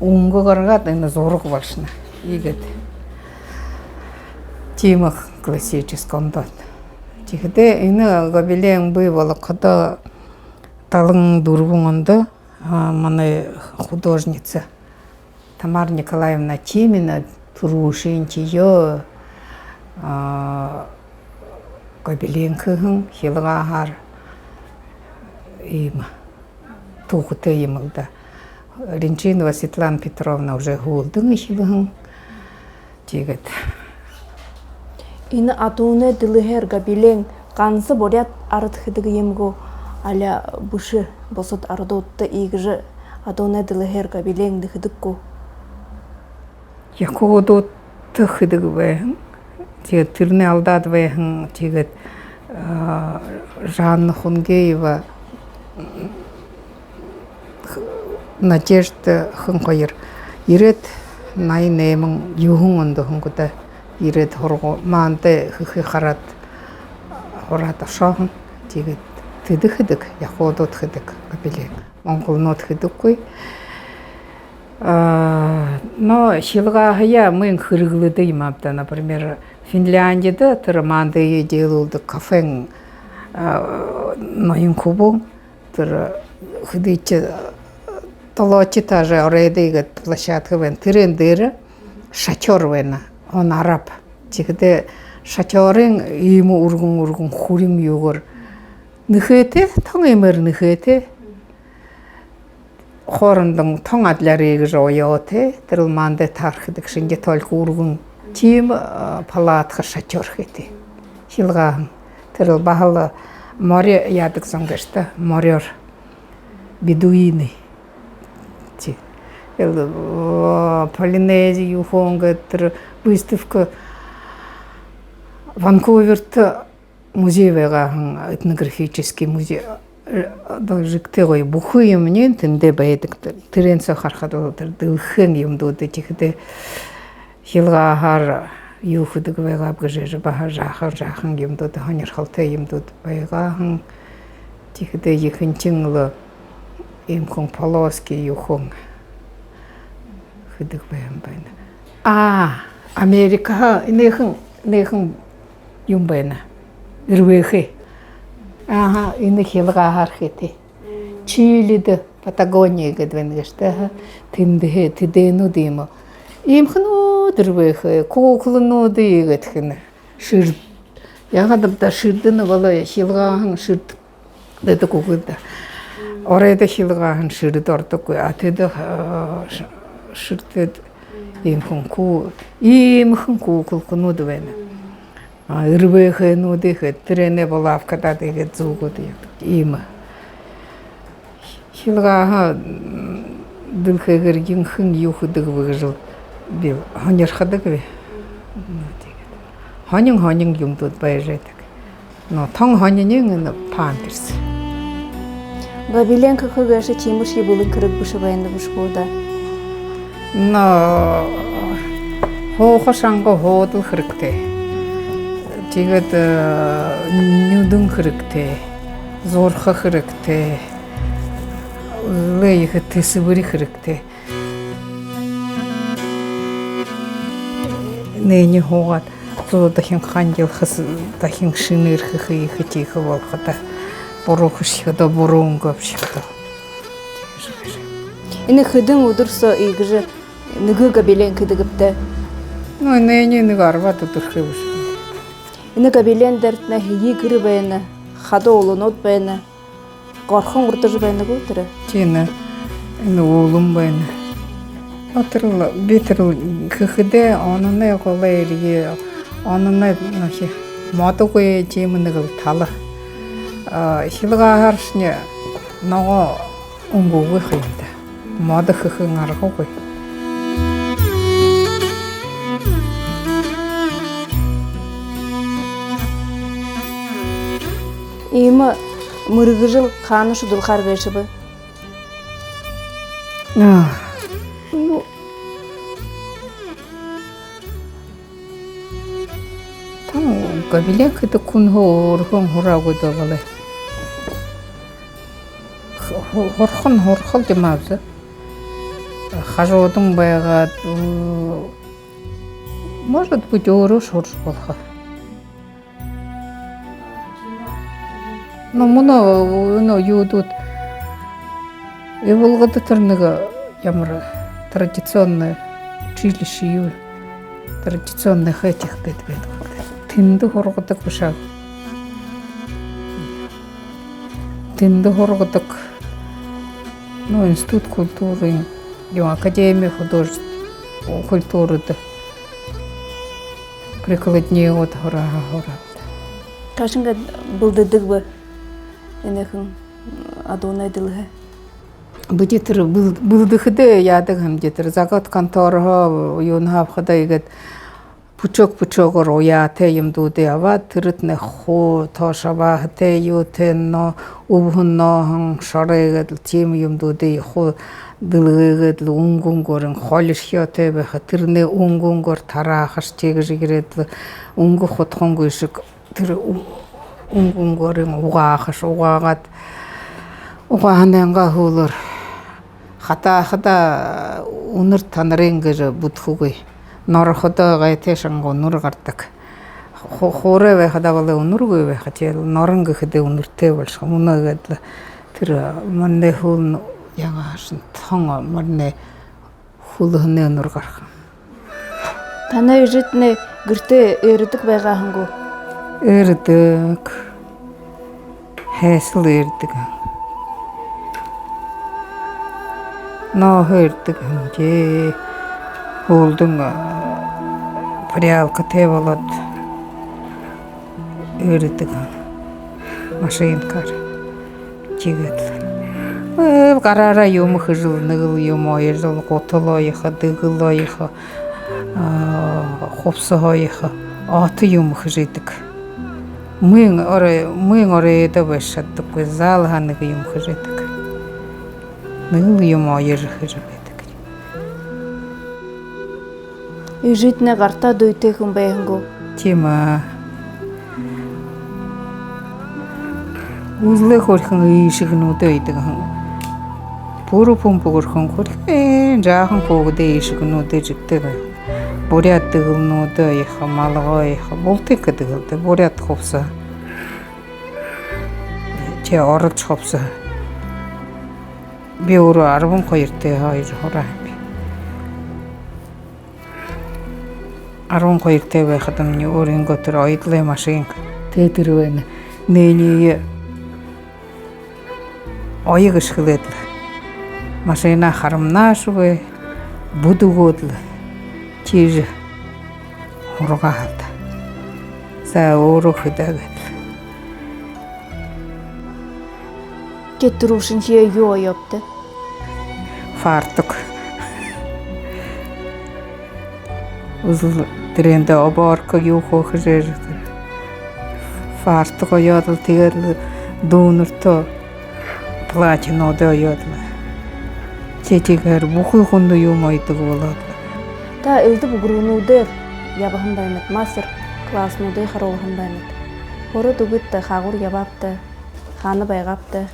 үнгэ гаргаад, энэ зураг болошоно. Иигээд. Тиимэ классическа ондоо. Тиихэдээ энэ гобелен бии болгоходоо далан дүрбэн ондо, а, манай художница Тамара Николаевна Тимина түрүүшынхиеэ, а, гобелен хэһэн, хилгааһаар иимэ түүхэтэй юм лэ даа. Ринчинова Светлана Петровна уже һүүлдэнь эхилһэн. Тиигээд. Энэ адуунай дэлһээр гобелен ганса буряад арад хэдэг юм гү, али бэшэ, бусад арадуудта иигэжэ адуунай дэлһээр гобелен хэдэг гү? Якутуудта хэдэг байһан. Тиигээд тэрэнээ алдаад байһан. Тиигээд, а, Жанна Хунгеева, Надежда хэн хоёр ерээд, наян найман, юһэн ондо һэн гү даа, ерээд һургу-, манда хэхые хараад, һураад ошоо һэн. Тиигээд тэдэ хэдэг, якутууд хэдэг гобелен. Монголнууд хэдэггүй. А, но хилгааһаяа мүн хэрэглэдэг юм ааб даа. Например, Финляндида тэрэ мандые делуулдаг кафен, а, ноён хүбүүн, тэрэ хэдышье, долоошье этажай оройдоо иигээд площадка байна. Тэрээн дээрэ шатёр байна. Он араб. Тиихэдэ шатёрынь иимэ үргэн үргэн хүрин юугээр нэхээтэй, тон иимээр нэхээтэй. Хоорондонь тон адляар иигэжэ оёотой, тэрэл мандаа таархидаг шэнги только үргэн. Тиимэ, э, палатка, шатёр хээтэй. Хилгааһан. Тэрэл баһал мори яадаг зон гээшэ даа, мориёор. Бедуины. Тии. Эл, э, Полинези юухэн гээд тэрэ выставка Ванкуверта музей байгаа һэн, этнографический музей, э, одоо жэгтэй гоё, бүхы юумэниинь тэндэ байдаг. Тэрээн соо харахада бол тэрэ дэлхэйн юумэдүүдые, тиихэдэ хилгааһаар юу хэдэг байгааб гэжэ баһа жаахан, жаахан юумэдүүд, һонирхолтой юумэдүүд байгаа һэн. Тиихэдэ ехэнхинь лэ иимэхэн полоски юухэн хэдэг байһан байна. А, Америкаһаа энээхэн, энээхэн юм байна. Эрбээхэй. Аха, энэ хилгааһаар хээтэй. Чилидэ, Патагония гээд байна гээшэ даа. Тэндэһээ, тэдэнүүд иимэ. Иимэхэнүүд эрбээхэй, кукланууд иигээд хэнэ. Шэрд. Яагаад ааб даа, шэрдэнь болоо, хилгааһан шэрд. Тэдэ кукл даа. Оройдоо хилгааһан шэрдэ ородоггүй. А тэдэ, э, ш-, шэрдэд иимэхэн ку-, иимэхэн кукланууд байна. А, эрбээхэйнүүдые хээд, тэрээнээ булавкада тиигээд зүүгээд ябадаг. Иимэ. Хилгааһан, м, дэлхэйгээр ехэнхинь юу хэдэг бэ гэжэл би һонирходогби. Ну, тиигээд. Һонин, һонин юумэдүүд байжа байдаг. Но тон һониниинь энэ памперс. Гобелен хэхэ гээшэ тиимэшье бэлэн хэрэг бэшэ байна бэшэ гү даа. Но һууха шанга һуудал хэрэгтэй. Тиигээд, э, нюдэн хэрэгтэй. Зураха хэрэгтэй. Лэ ехэ тэсэбэри хэрэгтэй. Энээниие һуугаад, зуу дахин хандилхас, дахин шэнээр хэхэ, ехэ тиихэ болохо даа. Буруу хэшэхэдөө, буруу үнгөө бэшэхэдөө. Энэ хэдэн үдэр соо иигэжэ нэгэ гобелен хэдэгбта? Ну, энээниие нэгэ арбаад үдэр хээ бэшэ. Энэ гобелен дээрэтнай һэеы гэр байна, хада ууланууд байна. Горхон урдажа байна гү тэрэ? Тиимэ. Энэ уулан байна. Но тэрэл, би тэрэл хэхэдээ ононойгоо эрье, ононойнь нохи модогүй, тиимэ нэгэл тала. А, хилгааһааршни ногоо үнгөөгүй ха юм даа. Модо хэхын аргагүй. Иимэ мэргэжэл хаанашье удалхаар гээшэб? А. Ну, там гобелен хэдэг хүн һөө өөрһөө һураагүй даа болой. Ху-, ху-, һурахань һурахал юм аабза. Хажуудань байгаад, м, может быть, өөрөөшье һуража болохо. Но мүнөө, мүнөө юудууд, Ивалгада тэрэ нэгэ ямар традиционное училище юу, традиционное хэтих гээд байдаг. Тэндэ һургадаг бэшэ ааб. Тэндэ һургадаг. Ну, институт культурын, юу, академия художеств, культурада прикладнигууд һураа, һураа. Та шэнги бэлдэдэг бэ энээхэн адуунай дэлһээ? Бидэ тэрэ бэл-, бэлдэхэдээ яадаг һэмди, тэрэ загад конторһоо юунһээ абахадаа иигээд пучок-пучогоор уяатай юумэдүүдые абаад, тэрэтнай хуу тоошо абааһатай юутэй, но үбһэн нооһон шорой гээд лэ тиимэ юумэдүүдые хуу дэлгээгээд лэ үнгэ үнгөөрнь холишьетой байха, тэрэнээ үнгэ үнгөөр тарааха ш, тиигэжэ ерээд лэ үнгэ худхангүйшэг тэрэ ү-, үнгэ үнгөөрнь угааха ш, угаагаад, угааһанайнгаа һүүлээр Хатаахадаа үнэр танарин гэжэ бүтэхэгүй. Нороходоо гайтай шанга үнэр гарадаг. Ху-, хуурай байхадаа болоо үнэргүй байха. Тиигээд лэ норон гэхэдээ үнэртэй болошохо. Мүнөө гээд лэ тэрэ манай хүл яагаашан тон манай хүлһэнэй үнэр гараха. Танай эжытнай гэртээ ээрэдэг байгаа һэн гү? Ээрэдэг. Һайсал ээрэдэг. Нооһо ээрэдэг һэн. Тээ. Һүүлдэнь, а, прялкатай болоод ээрэдэг. Машинкаар. Тиигээд лэ. Э, гараараа юумэ хэжэл, нэгэл юумэ оёжол, гутал оёхо, дэгэл оёхо, а, хубсаһа оёхо, ото юумэ хэжэ байдаг. Мүн орой, мүн оройдоо байжа шададаггүй, заал һаа нэгэ юумэ хэжэ байдаг. Нэгэл юумэ оёжо хэжэ байдаг. Эжытнай гартаа дүйтэй хүн байһан гү? Тиимэ. Үзэлэй хурьхан эшэгэнүүдээ оёдог һэн. Пүрэ пүмпүгэрхэн хурьхан, э, жаахан хүүгэдэй эшэгэнүүдээ жэгтэй байһан. Буряад дэгэлнүүдээ оёхо, малгай оёхо, бултыень гэдэг лэ даа, буряад хубсаһа. Тээ, ород хубсаһа. Би өөрөө арбан хоёртой хоёр һуурааб. Арбан хоёртой байхадамни өөрынгөө тэрэ оёдолой машинка тээ тэрэ байна. Энээниие оё гэжэ хэлээд лэ, машинаа харамнаашье бүд үгөөд лэ, тиижэ һургаа һэн даа. За, өөрөө хэдэ гээд лэ. Тээд түрүүшынхиеэ юу оёобта? Фартук. Үзэл, тэрээндэ оборка юу хөөрэжэ, фартук оёод лэ, тиигээд лэ дүүнэртөө платьенуудаа оёод лэ. Тиигээд бүхы хүндэ юумэ оёдог болоод лэ. Та элдэб үнгэрөөнүүдээр ябаһан байнат, мастер-класснуудые харуулһан байнат. Хөөрөөд үгыт даа, хаагуур ябаабта, хаана байгаабта?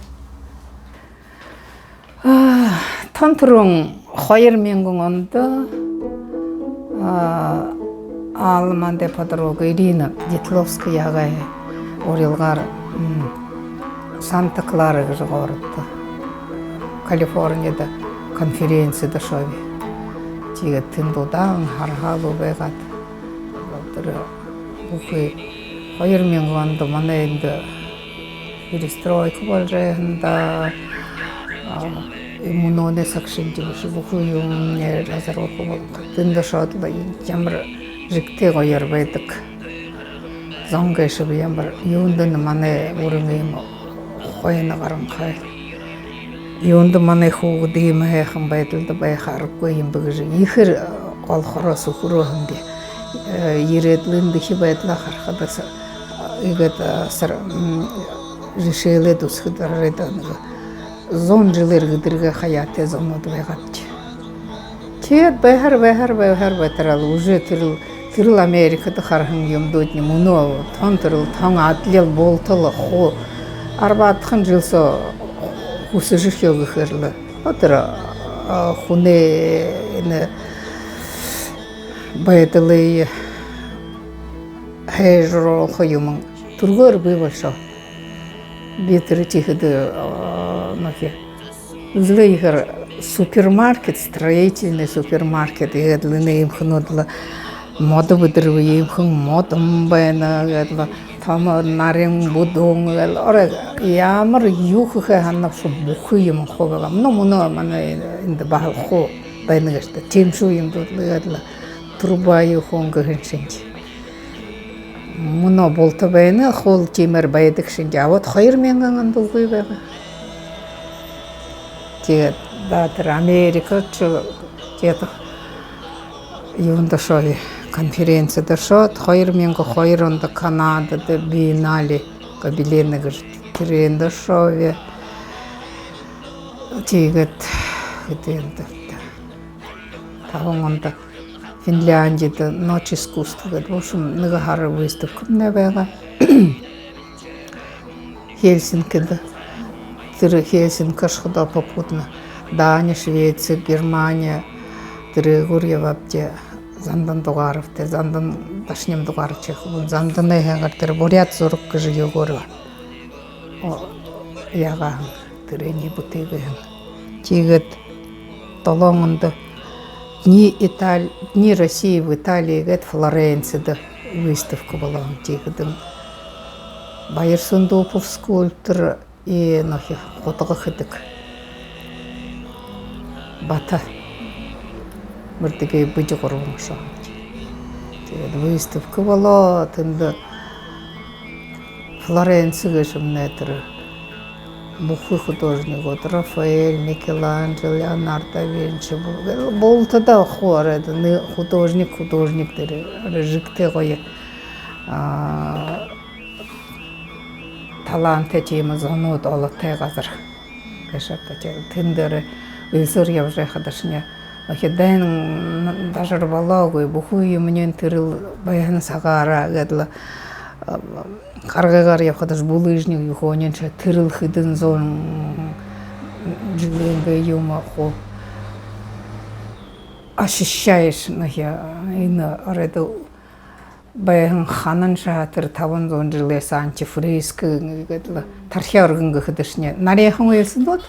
А, тон түрүүн хоёр мянган ондо, а, аалманай подруга Ирина Дитловскаягай урилгаар, м, Санта-Клара гэжэ городто, Калифорнида конференцида ошооб. Тиигээд тэндэ удаан һара һаа лэ байгаад, тэрэ бүхы хоёр мянган ондо манай эндэ перестройка боложо байһан даа, а, мүнөөнэй саг шэнги бэшэ, бүхы юумэмнай разруха болоод, тэндэ ошоод лэ ямар жэгтэй гоёор байдаг. Зон гээшэб ямар, юундэнь манай уран иимэ хойно гаранхай, юундэнь манай хүүгэд иимэ һайхан байдалда байха аргагүй юм бэ гэжэ ехээр, э, голхороо, сүхэрөө һэм даа. Э, ерээдүйн дэлхэй байдалаа харахада са-, иигээд, э, сар-, м, жэшээлээд үзэхэдэ, арай даа нэгэ зуун жэлээр гэдэргээ хаяатай зонууд байгаабди. Тиигээд байхаар, байхаар, байхаар байтараа лэ уже тэрэл, тэрэл Америкада хараһан юумэднай мүнөө тон, тэрэл тон адлил, бултал, хуу арбаадахин жэл соо хүсэжэрхёо гэхээр лэ. Тэрэ, а, хүнэй энэ байдалые һайжаруулха юумэн түргөөр бии болошоо. Би тэрэ тиихэдэ, а, нүхэ үзэлээ ехээр супермаркет, строительный супермаркет, иигээд лэ энэ эмхэнүүд лэ модо бэдэрбэ, эмхэн модон байна гээд лэ, томо нарин бүдүүн гээд лэ, орой ямар юу хэхэ һананабши, бүхы юумэн хуу байгаа. Ну, мүнөө манай эндэ баһал хуу байна гээшэ даа. Тиимэ шуу юумэд лэ гээд лэ, труба юу хүн гэһэн шэнги. Мүнөө булта байна, хуул тиимээр байдаг шэнги. А вот хоёр мянган ондо үгы байгаа. Тиигээд даа тэрэ Америка шуу, тиигээд юундэ ошооб, конференцида ошооб, хоёр мянган хоёр ондо Канадада биеннале гобелена гэжэ, тэрээндэ ошооб. Тиигээд хэдэн ондо, табан ондо Финляндида Ночь искусств гээд, в общем, нэгэ һара выставкамнай байгаа. Хельсинкидэ. Тэрэ Хельсинки ошоходоо попутно Дани, Швеци, Германи, тэрээгүүр ябабди. Зандан Дугаровтай, Зандан дашним Дугарович, хүн Занданай һайгаар тэрэ буряад зураг гэжэ юугээр, о, яагаһан, тэрэниие бүтээгээһэн. Тиигээд долоон ондо Дни Итали-, Дни России в Италии гээд Флоренцидэ выставка болоһон. Тиихэдэнь Баяр Сундупов скульптор, и нохи худага хэдэг Бата Мэрдыгей, бидэ гурбан ошоһон. Тиигээд выставка болоо, тэндэ Флоренци гээшэмнай тэрэ бүхы художникууд: Рафаэль, Микеланджело, Леонардо да Винчи, бу-, бултадаа хуу оройдоо, нэ-, художник, художник дээрэ, жэгтэй гоё, а, талаантай тиимэ зонууд олотой газар гээшэ. Тиигээд тэндэ үйлсөөр ябажа байхадашни, нохи дайн дажар болоогүй, бүхы юумэниинь тэрэл байһан сагаараа гээд лэ, а, харгыгаар ябахадаш булыжник юухэниинь тэрэл хэдэн зуун жэлэйнгээ юумэ хуу ощущаешь, нохи, энэ оройдоо байһан хананшье тэрэ табан зуун жэлэй саана антифриз гээд лэ тархи оргин гэхэдэшни. Нарийхан үйлсэнүүд,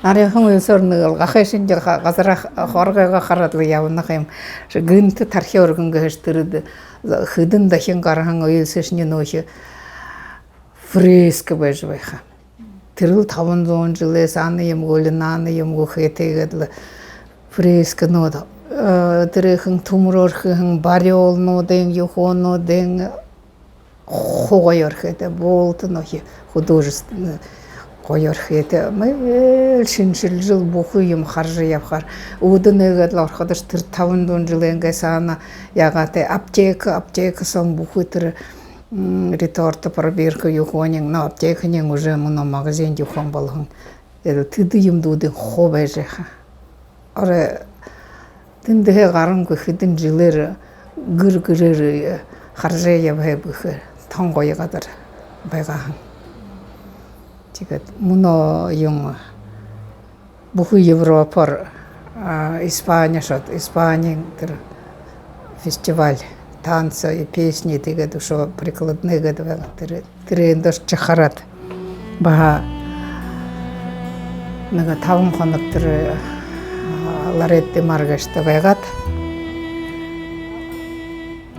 нарийхан үйлсөөр нэгэл гахай шэнги ха-, газараа х-, хоргойгоо хараад лэ ябана юм. Гэнтэ тархи оргин гэхэш, тэрэ д-, хэдэн дахин гараһан үйлсэшни нохи фреска байжа байха. Тэрэл табан зуун жэлэй саана юм гү, али наана юм гү хээтэй гээд лэ фресканууд, э, тэрэхэн түмэрөөр хэһэн барюулнуудынь, юухэниинь хуу гоёор хээтэй, булта нохи художественный гоёор хээтэй. Мэйл шэнжэлжэл бүхы юумэ хаража ябахаар. Үүдэнэй гээд лэ орходош, тэрэ табан зуун жэлэйнгээ саана яагаатай аптека, аптека соонь бүхы тэрэ м, реторт, пробирка юухэниинь, но аптеканиинь уже мүнөө магазин юухэн болоһон. Э, тэдэ юумэнүүдынь хуу байжа байха. Орой тэндэһээ гарангүй хэдэн жэлээр гэр гэрээр, э, хаража ябаһай бүхы тон гоё газар байгаа һэн. Тиигээд мүнөө юун, бүхы Европоор, а, Испани ошоод, Испаниин тэрэ фестиваль танца и песни, тиигээд үшөө прикладной гээд байгаа. Тэрэ, тэрээндэ ошожо хараад, баһа нэгэ табан хоног тэрэ, а, Лоретта де Мар гээшэдэ байгаад,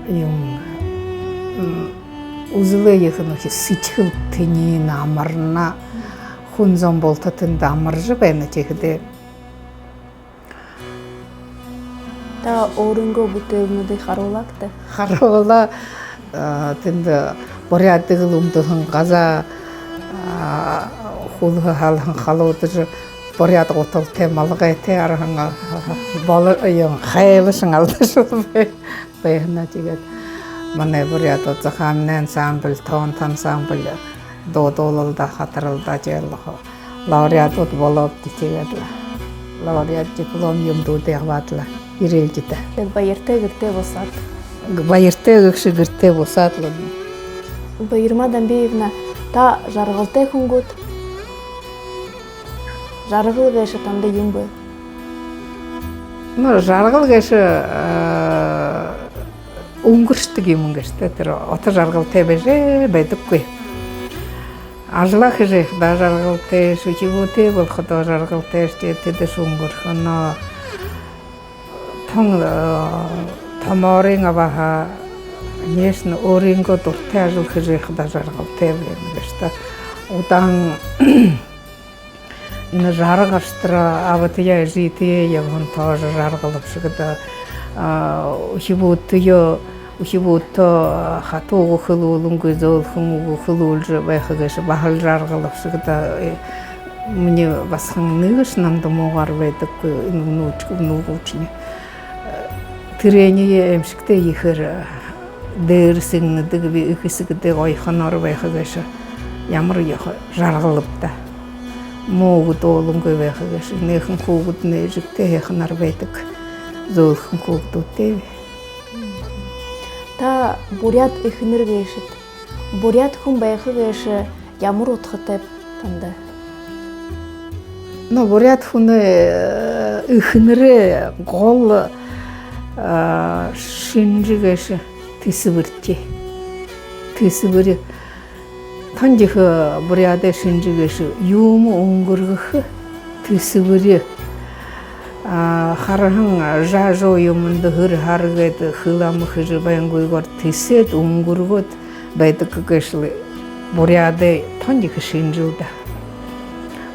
юм, м, үзэлөө ехэ нохи, сэдьхэл тэнюун амарна. Хүн зон булта тэндэ амаржа байна, тиихэдээ. Та өөрынгөө бүтээлнүүдые харуулаа гүт? Харуулаа. А, тэндэ буряадые лэ үмдэһэн газаа, а, хүлһөө халһан халуудажа, буряад гуталтай, малгайтай арһан, а, боло-, юм, хайлашан алдажа бай-, байһан. Тиигээд манай буряадууд, Захааминай ансамбль, Тоонто ансамбль дуу дуулалдаа, хатаралдаа, тиигээд лэ хо-, лауреадууд болообди, тиигээд лэ. Лауреат диплом юумэдүүдээ абаад лэ ерээлди даа. Тиигээд баяртай гэртээ бусаад. Баяртай гэгшэ гэртээ бусаад лэ. Баярма Дамбиевна, та жаргалтай хүн гүт? Жаргал гээшэ танда юун бэ? Ну, жаргал гээшэ, э, үнгэршэдэг юумэн гээшэ даа. Тэрэ ото жаргалтай байжа байдаггүй. Ажалаа хэжэ байхадаа жаргалтайш, үхибүүдтэй болоходоо жаргалтайш, тэдэшни үнгэрхэнэ. Тон, э, томоорынь абаха, нээшэнь өөрынгөө дуратай ажал хэжэ байхадаа жаргалтай байна гээшэ даа. Удаан энэ жарга ошотороо абатаяа, эжытэеэ ябаһан тоже жаргал бшэгдэ, а, үхибүүдтэеэ, үхибүүдтээ хатуу үгэ хэлүүлэнгүй, зөөлэхэн үгэ хэлүүлжэ байха гээшэ баһал жаргал бшэгдэ. Э, минии басаган нэгэшье намда муугаар байдаггүй, энэ внуч-, внугуудшни. Тэрэниие эмшэгтэй ехээр дээрэ сэгнэдэг, би эхэ эсэгэдээ гоёхоноор байха гээшэ ямар ехэ жаргал бэ даа. Муу үгэ дуулангүй байха гээшэ. Энэхэн хүүгэднай эжытэй һайханаар байдаг. Зөөлэхэн хүүгэдүүдтэй. Та буряад эхэнэр гээшэт. Буряад хүн байха гээшэ ямар удхатай бэ танда? Но буряад хүнэй, э, эхэнэрэй гол, э, шэнжэ гээшэ тэсэбэри. Тэсэбэри. Тон ехэ буряадай шэнжэ гээшэ юумэ үнгэргэхэ тэсэбэри. А, хараһан жаа жуу юумэндэ һэр һар гээд хэлэ ама хэжэ, байнгүйгөөр тэсээд үнгэргөөд байдаг гээшэл буряадай тон ехэ шэнжэл даа.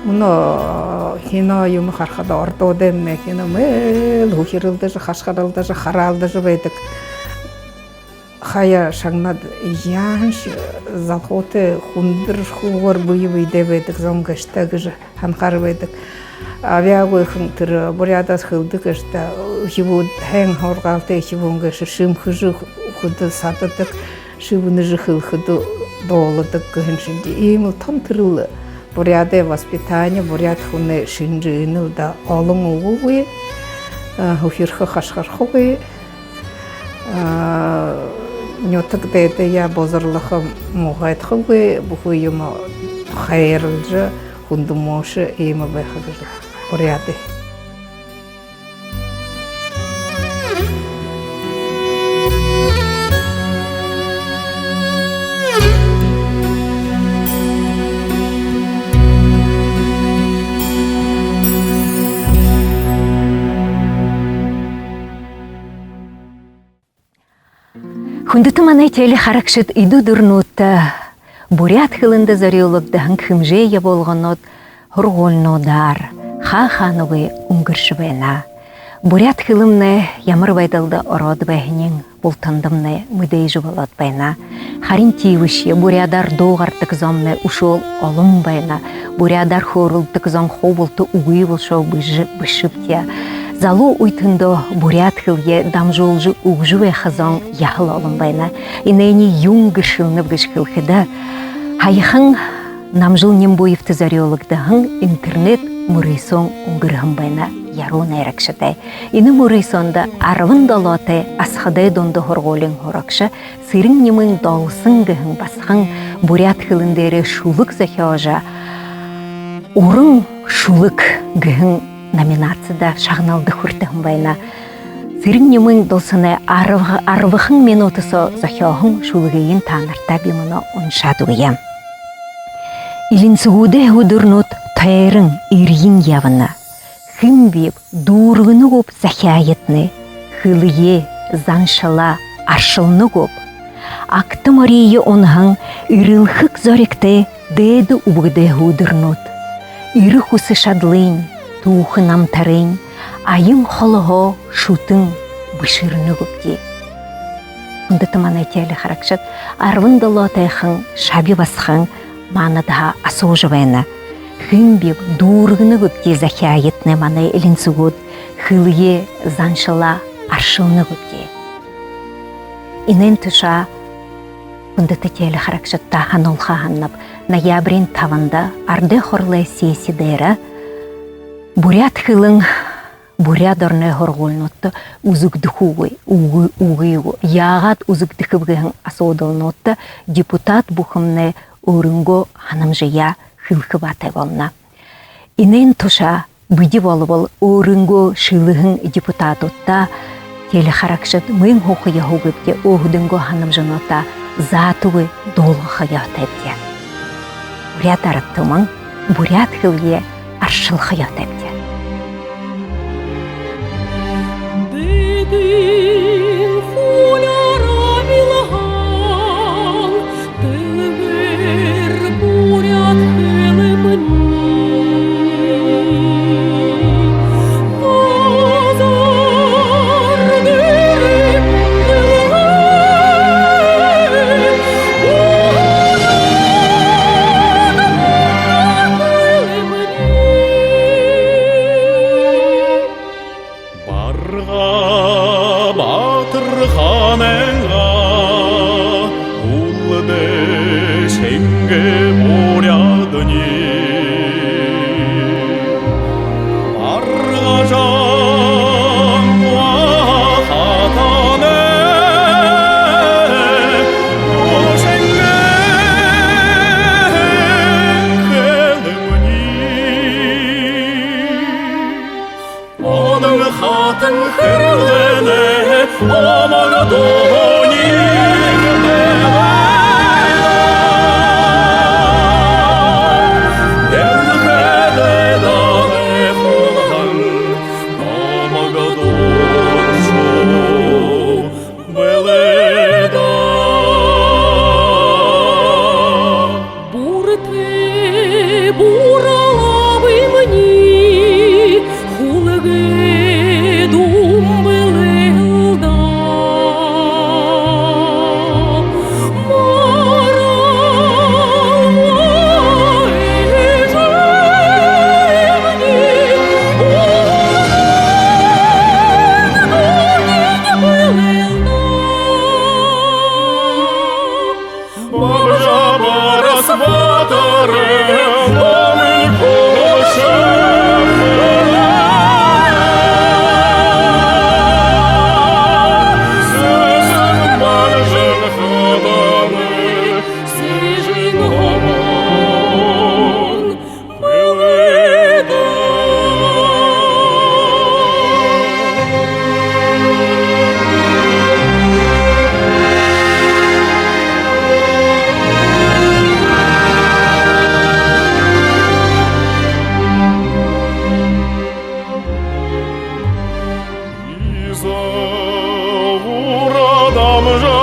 Мүнөө кино юумэ харахада, ородуудаймнай кино, мэйл хүхирэлдэжэ, хашхаралдажа, хараалдажа байдаг. Хаяа шагнаад, яаһаншье залхуутай, хүндэрхүүгээр бэе бэедээ байдаг зон гээшэ даа гэжэ һанахаар байдаг. Абяагүйхэн тэрэ буряадаар хэлэдэг гээшэ даа, үхибүүд, һайн һургаалтай үхибүүн гээшэ шэмхэжэ үгэхэдэ сададаг, шэбэнэжэ хэлэхэдэ дууладаг гэһэн шэнги. Иимэл тон тэрэл буряадай воспитани, буряад хүнэй шэнжэ энэл даа, олон үгэгүй, э, хүхирхэ, хашхархагүй. А, нютаг дайдаяа бузарлаха, муухайдахагүй, бүхы юумэ хайрлажа, хүндэмжүүлжэ, иимэ байха гэжэ буряадай. Хүндэтэ манай телехарагшад, эдэ үдэрнүүдтэ буряад хэлэндэ зорюулагдаһан хэмжээ ябуулганууд һургуулинуудаар хаа хаанагүй үнгэржэ байна. Буряад хэлэмнай ямар байдалда ороод байһаниинь бултандамнай мэдээжэ болоод байна. Харин тиибэшье буряадаар дуугардаг зомнай үшөөл олон байна. Буряадаар хөөрэлдэдэг зон хуу булта үгы болошоо бэшэ-, бэшэбди. Залуу үетэндөө буряад хэлэеэ дамжуулжа үгэжэ байха зон яһала олон байна. Энээниие юун гэжэ шэлэнэб гэжэ хэлэхэдэ, һаяхан Намжил Нимбуевтэ зорюулагдаһан интернет мүрысөөн үнгэрһэн байна. Яруу найрагшадай. Энэ мүрысөөндэ арбан долоотой Асхадай дунда һургуулиин һурагша Сэрэн-Нимын Долсон гэһэн басаган буряад хэлэн дээрээ шүлэг зохёожо, «Уран шүлэг» гэһэн номинацида шагналда хүртэһэн байна. Сэрэн-Нимын Долсоной арб-, арбахан минута соо зохёоһон шүлэгыень таанартаа би мүнөө уншаад үгэе. Элинсэгүүдэй һүүдэрнүүд тойрон эрьен ябана. Хэн биб, дүүргэнэ гүб захяаятнай, хэлэеэ, заншалаа аршална гүб? Агта мориие унаһан эрэлхэг зоригтой дээдэ үбгэдэй һүүдэрнүүд. Эрэ хүсэ шадалынь, түүхэ намтарынь аян холоһоо шүтэн бэшэрнэ гүбди? Хүндэтэ манай телехарагшад, арбан долоотойхон шаби басаган манайда асуужа байна. Хэн биб, дүүргэнэ гүбди захяаятнай, манай элинсэгүүд, хэлэеэ, заншалаа аршална гүбди? Энээн тушаа, хүндэтэ телехарагшад, та һануулха һананаб, ноябриин табанда Арадай Хуралай сессидээрэ буряад хэлэн Буряад ороной һургуулинуудта үзэгдэхэ үгы, үгы, үгы гү, яагаад үзэгдэхэб гэһэн асуудалнуудта депутат бүхэмнай өөрынгөө һанамжаяа хэлэхэ баатай болоно. Энээн тушаа бидэ болбол өөрынгөө шэлэһэн депутадуудта, телехарагшад, мэн һууха ёһогүйбди, өөһэдынгөө һанамжануудаа заатагүй дуулгаха ёһотойбди. Буряад арад түмэн буряад хэлэеэ аршалха ёһотойбди. Амжа